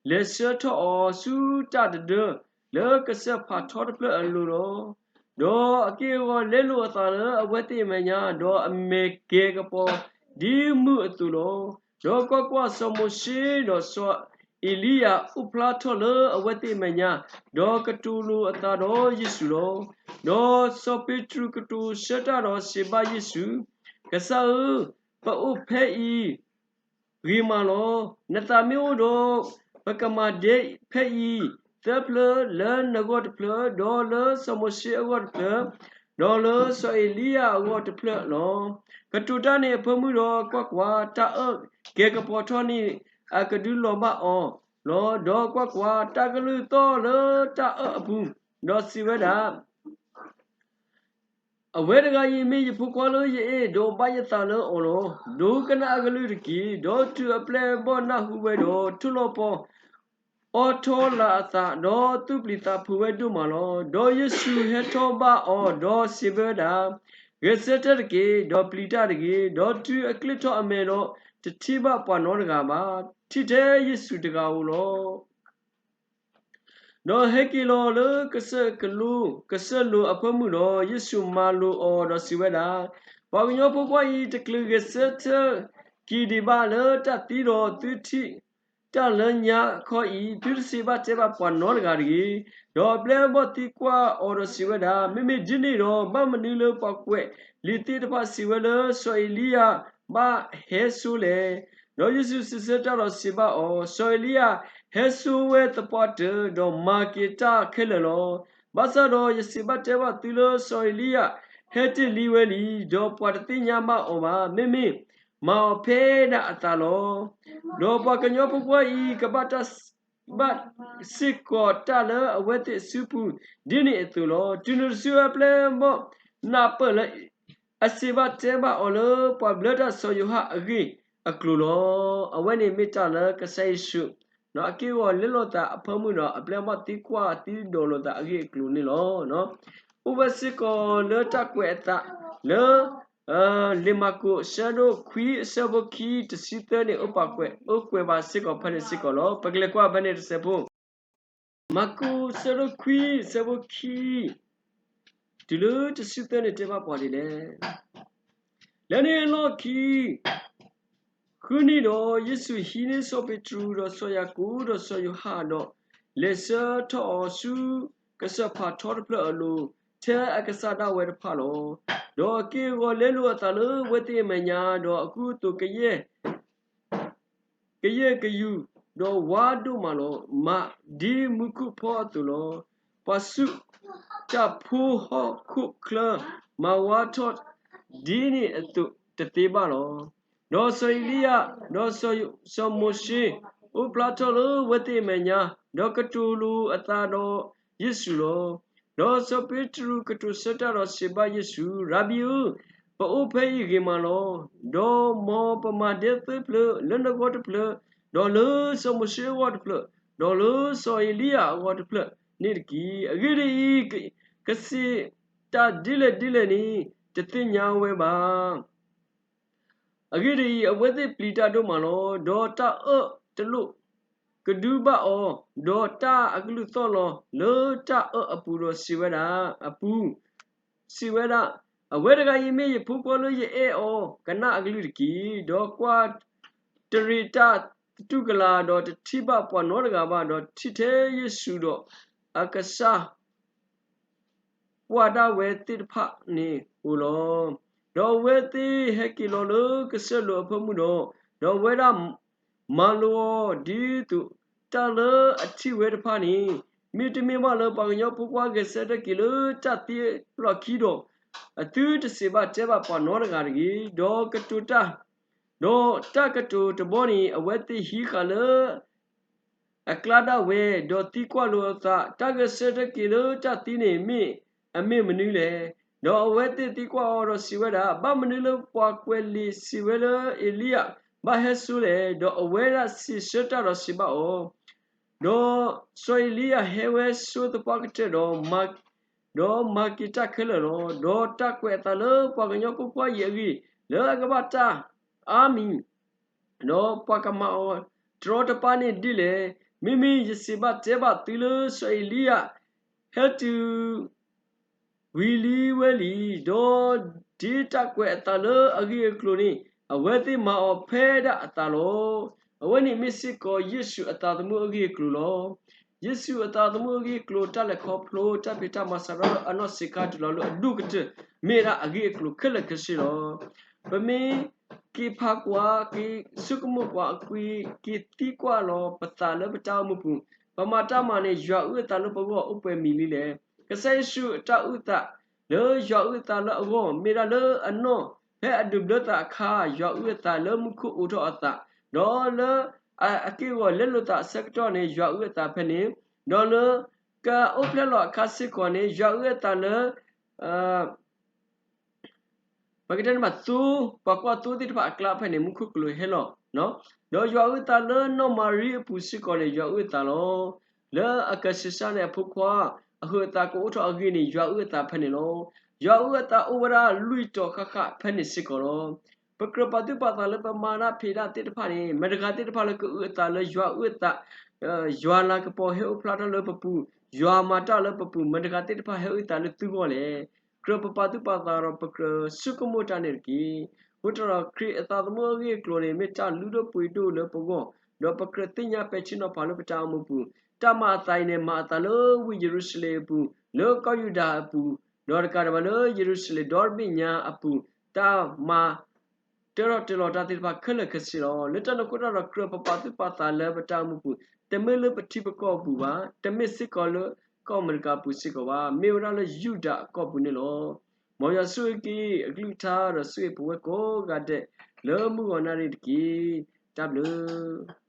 လဲၤဆှၢထီၣ်အီၤဆူတၢ်တဒၢ လၢကစၢၢ်ဖးထီတဖျၢၣ်အလိၤလီၤ. ဒီးအက့ၢ်အဂီၤလဲလိာ်အသးလၢအဝဲသ့ၣ်အမဲာ်ညါ, ဒီးအမဲာ်ကဲၤကပီၤဒ်မုၢ်အသိးလီၤ. ဒီးကွၢ်ကွၢ်, စီၤမိၤၡ့ဒီးစီၤ ဒီးစီၤအ့လံယၤအိၣ်ဖျါထီၣ်လၢအဝဲသ့ၣ်အမဲာ်ညါ, ဒီးကတိၤလိာ်အသးဒီးယ့ၣ်ၡူးလီၤ. ဒီးစီၤပ့းတရူးကတိၤဆၢတၢ်ဒီးစံးဘၣ်ယ့ၣ်ၡူး, ကစၢ်ဧၢ, ပအိၣ်ဖဲအံၤ ဂ့ၤမးလီၤ. နသးမ့ၢ်အိၣ်ဒီး, ပကမၤဒဲဖဲအံၤသၢဖျၢၣ်, လၢနဂီၢ်တဖျၢၣ်, ဒီးလၢစီၤမိၤၡ့အဂီၢ်တဖျၢၣ်, ဒီးလၢစီၤအ့လံယၤအဂီၢ်တဖျၢၣ်လီၤ. ကတိၤတၢ်န့ၣ်အဖၢမုၢ်ဒီး, ကွၢ်ကွၢ်, တၢ်အၢၣ်ကဲၤကပီၤထီၣ်န့ၢ်အကဒုလီၤဘၣ်အီၤလီၤ. ဒီးကွၢ်ကွၢ်, တၢ်ကလုၢ်သီၣ်လၢတၢ်အၢၣ်အပူၤ, ဒီးစံးဝဲဒၣ်, အဝဲတဂၤအံၤမ့ၢ်ယဖိခွါလၢယအဲၣ်, ဒီးဘၣ်ယသးလၢအီၤလီၤ. ဒိကနၣ်အကလုၢ်တက့ၢ်. ဒီးတုၤအပျဲၢ်အဘီၣ်နၢ်ဟူဝဲဒီး, ထိၣ်လီၤပီၤအိးထီၣ်လၢအသး, ဒီးသူၣ်ပျံၤသးဖုးဝဲဒိၣ်မးလီၤ. ဒီးယ့ၣ်ၡူးဟဲထီၣ်ဘၣ်အီၤ, ဒီးစံးဘၣ်ဝဲဒၣ်, ဂဲၤဆၢထၢၣ်တက့ၢ်, ဒီးပျံၤတၢ်တဂ့ၤ. ဒီးတုၤအကျ့ထီၣ်အမဲာ်ဒီး, တထံၣ်ဘၣ်ပှၤနီတဂၤဘၣ်, ထံၣ်ထဲယ့ၣ်ၡူးတဂၤဧိၤလီၤ. ဒီးဟဲက့ၤလီၤလၢကစၢၢ်ကလိ, ကစၢၢ်လိၤအဖၢမုၢ်ဒီး, ယ့ၣ်ၡူးမၤလိာ်အီၤဒီးစံးဝဲဒၣ်, ပှၤကညီဖိခွါအံၤ တချုးဂဲၤဆၢထၢၣ်က့ၤဒံးဘၣ်လၢတၢ်သံဒီး, သုထံၣ်တၢ်လၢညါခီအံၤ, သုတစံးဘၣ်တဲဘၣ်ပှၤနီတဂၤတဂ့ၤ. ဒီးအပျဲၢ်အဘီၣ်သံကွၢ်အီၤဒီးစံးဝဲဒၣ်, မ့မ့ၢ်ဒ်န့ၣ်ဒီး, ဘၣ်မနုၤလၢပှၤကွဲးလံာ်သ့ၣ်တဖၣ်စံးဝဲလၢစီၤအ့လံယၤဘၣ်ဟဲစိလဲၣ်. ဒီးယ့ၣ်ၡူးစံးဆၢတၢ်ဒီးစံးဘၣ်အီၤ, စီၤအ့လံယၤဟဲစိဝဲသပှၢ်တၢၢ်, ဒီးမၤက့ၤတၢ်ခဲလၢာ်လီၤ. ဘၣ်ဆၣ်ဒီးယစံးဘၣ်တဲဘၣ်သုလၢစီၤအ့လံယၤဟဲတ့ၢ်လံဝဲလံ, ဒီးပှၤတသ့ၣ်ညါဘၣ်အီၤဘၣ်, မ့မ့ၢ်မၤအီၤဖဲဒၣ်အသးလီၤ. ဒီးပှၤကညီဖိခွါအံၤ ကဘၣ်တၢ် ဘၣ်စ့ၢ်ကီးတၢ်လၢအဝဲသ့ၣ်အစုပူၤ ဒ်န့ၣ်အသိးလီၤ. တုၤနုၤတစုအပျဲၢ်အဘီၣ်နၢ်ပၢၢ်လၢ အစံးဘၣ်တဲဘၣ်အီၤလၢပှၤဘျၢတၢ်စီၤယိၤဟၣ်အဂ့ၢ်အကျိၤလီၤ. အဝဲန့ၣ်မ့ၢ်တၢ်လၢကစၢ်ယ့ၣ်ၡူး အက့ၢ်အဂီၤလဲလိာ်သးအဖၢမုၢ်ဒီး အပျဲၢ်အဘီၣ်သံကွၢ်သံဒိးလိာ်သးအဂ့ၢ်အကျိၤန့ၣ်လီၤ. အိၣ်ဝဲစ့ၢ်ကီးလၢတၢ်ကွဲးအသးလၢ လံာ်မၢ်ကူး အဆၢဒိၣ်ခွံ အဆၢဖိခံ တဆံသၢန့ၣ် အိၣ်ပာ်ကွဲး အိၣ်ကွဲးဘၣ်စ့ၢ်ကီးဖဲန့ၣ်စ့ၢ်ကီးလီၤ. ပကလဲၤကွၢ်ဖဲန့ၣ်တစဲးဖိ. မၢ်ကူး အဆၢဒိၣ်ခွံ အဆၢဖိခံ တုၤလၢတဆံသၢန့ၣ်တဲဘၣ်ပှၤဒ်လဲၣ်. လၢန့ၣ်အလီၢ်ခံ ဃုနံၣ်ဒီး ယ့ၣ်ၡူးဟံးန့ၢ်စီၤပ့းတရူး ဒီးစီၤယၤကိာ် ဒီးစီၤယိၤဟၣ်ဒီး လဲၤဆှၢထီၣ်အီၤဆူ ကစၢၢ်ဖးထီတဖျၢၣ်အလိၤ ထဲအကစၢ်ဒၣ်ဝဲတဖၣ်လီၤ. ဒီးအက့ၢ်အဂီၤလဲလိာ်အသးလၢအဝဲသ့ၣ်အမဲာ်ညါ, ဒီးအကူအသိးကယဲၢ် ကယဲၢ်ကယူၤ, ဒီးဝါဒိၣ်မးလီၤ. မးဒ်မူခိၣ်ဖီအသိးလီၤ. ပှၤဆူးတၢ်ဖိဟီၣ်ခိၣ်ချၢ မၤဝါထီၣ်ဒ်န့ၣ်အသိးတသ့ဘၣ်လီၤ. ဒီးစီၤအ့လံယၤ, ဒီးစီၤမိၤၡ့ အိၣ်ဖျါထီၣ်လၢအဝဲသ့ၣ်အမဲာ်ညါ, ဒီးကတိၤလိာ်အသးဒီးယ့ၣ်ၡူးလီၤ. ဒီးစီၤပ့းတရူးကတိၤဆၢတၢ်ဒီးစံးဘၣ်ယ့ၣ်ၡူး, ရၤဘံဧၢ, ပအိၣ်ဖဲအံၤဂ့ၤမးလီၤ. ဒီးမ်ပမၤဒဲသၢဖျၢၣ်, လၢနဂီၢ်တဖျၢၣ်, ဒီးလၢစီၤမိၤၡ့အဂီၢ်တဖျၢၣ်, ဒီးလၢစီၤအ့လံယၤအဂီၢ်တဖျၢၣ်န့ၣ်တက့ၢ်. အဂ့ၢ်ဒ်အံၤ, ကစံးတၢ်ဒ်လဲၣ်ဒ်လဲၣ်န့ၣ် တသ့ၣ်ညါဝဲဘၣ်. အဂ့ၢ်ဒ်အံၤ, အဝဲသ့ၣ်ပျံၤတၢ်ဒိၣ်မးလီၤ. ဒီးတၢ်အၢၣ်တလိၣ်ကဒုဘၣ်အီၤ, ဒီးတၢ်အကလုၢ်သီၣ်လီၤလၢတၢ်အၢၣ်အပူၤဒီးစံးဝဲဒၣ်, အပူၤ, စံးဝဲဒၣ်, အဝဲတဂၤအံၤမ့ၢ်ယဖိခွါလၢယအဲၣ်အီၤ, ကနၣ်အကလုၢ်တက့ၢ်. ဒီးကွၢ်, တရံးတၢ်သတူၢ်ကလာ်, ဒီးတထံၣ်ဘၣ်ပှၤနီတဂၤဘၣ်, ဒီးထံၣ်ထဲယ့ၣ်ၡူးဒီးအကစၢ် ပှၤဒၣ်ဝဲသ့ၣ်တဖၣ်န့ၣ်ဧိၤလီၤ. ဒီးအဝဲသ့ၣ်ဟဲက့ၤလီၤလၢကစၢၢ်လိၤအဖၢမုၢ်ဒီး, ဒီးအဝဲဒၣ်မၤလိအီၤဒ်သိးတၢ်လၢအထံၣ်ဝဲတဖၣ်န့ၣ်, မ့တမ့ၢ်ဘၣ်လၢပှၤကညီဖိခွါဂဲၤဆၢထၢၣ်က့ၤလၢတၢ်သံအလီၢ်ခံဒီး, အသုတစံးဘၣ်တဲဘၣ်ပှၤနီတဂၤတဂ့ၤ. ဒီးကတိၤတၢ် ဒီးတၢ်ကတိၤတဘီန့ၣ် အဝဲသ့ၣ်ဟံးဃာ်လၢ အကျါဒၣ်ဝဲ, ဒီးသံကွၢ်လိာ်အသး, တၢ်ဂဲၤဆၢထၢၣ်က့ၤလၢတၢ်သံန့ၣ် မ့ၢ်အမ့ၢ်မနုၤလဲၣ်. ဒီးအဝဲသ့ၣ်သံကွၢ်အီၤဒီးစံးဝဲဒၣ်, ဘၣ်မနုၤလၢပှၤကွဲးလံာ်စံးဝဲလၢအ့လံယၤဘၣ်ဟဲစိလဲၣ်. ဒီးအဝဲဒၣ်စံးဆၢတၢ်ဒီးစံးဘၣ်အီၤ, ဒီးစီၤအ့လံယၤဟဲဝဲစိသပှၢ်ကတၢၢ်ဒီး ဒီးမၤက့ၤတၢ်ခဲလၢာ်လီၤ. ဒီးတၢ်ကွဲးအသးလၢပှၤကညီဖိခွါအံၤအဂ့ၢ်, လၢအကဘၣ်တၢ်အါမံၤ, ဒီးပှၤကမၤအီၤတရီတပါန့ၣ်ဒ်လဲၣ်. မ့မ့ၢ်ယစံးဘၣ်တဲဘၣ်သုလၢစီၤအ့လံယၤ ဟဲတုၤဝံၤလံဝဲလံ, ဒီးဒ်တၢ်ကွဲးအသးလၢအဂ့ၢ်အကျိၤန့ၣ် အဝဲသ့ၣ်မၤအီၤဖဲဒၣ်အသးလီၤ. အဝဲန့ၣ်မ့ၢ်စ့ၢ်ကီးယ့ၣ်ၡူးအသးသမူအဂ့ၢ်အကျိၤလီၤ. ယ့ၣ်ၡူးအသးသမူအဂ့ၢ်အကျိၤ တၢ်လဲၤခီဖျိ တၢ်ဖံးတၢ်မၤစးထီၣ်လၢအနီၢ်ဆံးခါတုၤလီၤလၢအဒိၣ်ကတၢၢ် မ့ၢ်ဝဲဒၣ်အဂ့ၢ်အကျိၤခဲလၢာ်ခဲဆ့လီၤ. ပမ့ၢ်က့ၤဖးကွၢ် က့ၤဆိကမိၣ်ကွၢ်အကွံာ် က့ၤသံကွၢ်လီၤပသးလၢပတၢ်အိၣ်မူပူၤ, ပမၤတၢ်မၤန့ၣ် ယွၤအုၣ်အသးလၢပဂီၢ်အိၣ်ပှဲၤမံၤလံလဲၣ်. ကစၢ်ယ့ၣ်ၡူးအတၢ်အုၣ်သး လၢယွၤအုၣ်အသးလၢအဂီၢ် မ့ၢ်ဒၣ်လၢအနီၢ် ဖဲအဒုးဘျၢသးအခါ ယွၤအုၣ်အသးလၢမူခိၣ်အိးထီၣ်အသး, ဒီးလၢအက့ၢ်အဂီၤလဲလိာ်သးအဆၢကတီၢ်န့ၣ် ယွၤအုၣ်အသးဖဲန့ၣ်, ဒီးလၢကအိၣ်ဖျဲၣ်လီၤအခါစ့ၢ်ကီးန့ၣ် ယွၤအုၣ်အသးလၢ ပကတဲန့ၣ်ဘၣ်သိ ပှၤကွၢ်သိသ့ၣ်တဖၣ်အကျါဖဲန့ၣ် မူခိၣ်ကလူးဟဲလီၤ, ဒီးယွၤအုၣ်အသးလၢနီၢ်မၤရံအပူၤစ့ၢ်ကီးန့ၣ် ယွၤအုၣ်အသးလီၤ. လၢအကဆံးစၢ်န့ၣ်အဖိခွါ အဟုးအသးကအိၣ်ထီၣ်အဂ့ၢ်န့ၣ် ယွၤအုၣ်အသးဖဲန့ၣ်လီၤ. ယွၤအုၣ်အသးအိၣ်ဝဲဒၣ်လွံၢ်တီၤဃၣ်ဃၣ်ဖဲန့ၣ်စ့ၢ်ကီးလီၤ. ပကြၢးပာ်သူၣ်ပာ်သးလၢပမၤတၢ်ဖံးတၢ်သ့ၣ်တဖၣ်န့ၣ် မတၤတဂၤသ့ၣ်တဖၣ်လၢကအုၣ်အသးလၢယွၤအုၣ်အသး ယွၤလၤကပီၤဟဲအိၣ်ဖျါထီၣ်လၢပပူၤ, ယွၤမၤတၢ်လၢပပူၤ မတၤတဂၤသ့ၣ်တဖၣ်ဟဲအုၣ်သးလၢသုဂီၢ်လဲၣ်. ကြၢးပပာ်သူၣ်ပာ်သးဒီးပကြၢးဆိကမိၣ်တၢ်န့ၣ်တက့ၢ်. အဃိသတးဒီးခရံာ်အသးသမူအဂ့ၢ်အကျိၤန့ၣ် မ့ၢ်တၢ်လုၢ်ဒိၣ်ပှ့ၤဒိၣ်လၢပဂီၢ်, ဒီးပကြၢးသ့ၣ်ညါပဲာ်ထံနီၤဖးလၢပတၢ်အိၣ်မူပူၤ, တၢ်မၤအသးအံၤန့ၣ် မၤအသးလၢဝ့ၢ်ယရူၤၡလ့ၣ်အပူၤ, လၢကီၢ်ယူဒၤအပူၤ, ဒီးတကးဒံးဘၣ်လၢယရူၤၡလ့ၣ်ဒီတဘ့ၣ်ညါအပူၤ, တၢ်မၤ တၢထီၣ်တၢလီၤတၢ်သ့ၣ်တဖၣ်ခဲလၢာ်ခဲဆ့လီၤ. လၢတၢ်န့ၣ်အဃိသတးဒီး ကြၢးပပာ်သူၣ်ပာ်သးလၢပတၢ်အိၣ်မူပူၤ, တမ့ၢ်လၢပထံပကီၢ်အပူၤဘၣ်, တမ့ၢ်စ့ၢ်ကီးလၢကီၢ်အမဲရကၤအပူၤစ့ၢ်ကီးဘၣ်, မ့ၢ်ဝဲဒၣ်လၢယူဒၤအကီၢ်ပူၤန့ၣ်လီၤ. မ်ယွၤဆိၣ်ဂ့ၤက့ၤအကလုၢ်ကထါဒီးဆိၣ်ဂ့ၤပဝဲကိးဂၤဒဲး လၢမုၢ်ဂီၤနၣ်ရံၣ်တက့ၢ်. တၢ်ဘျုး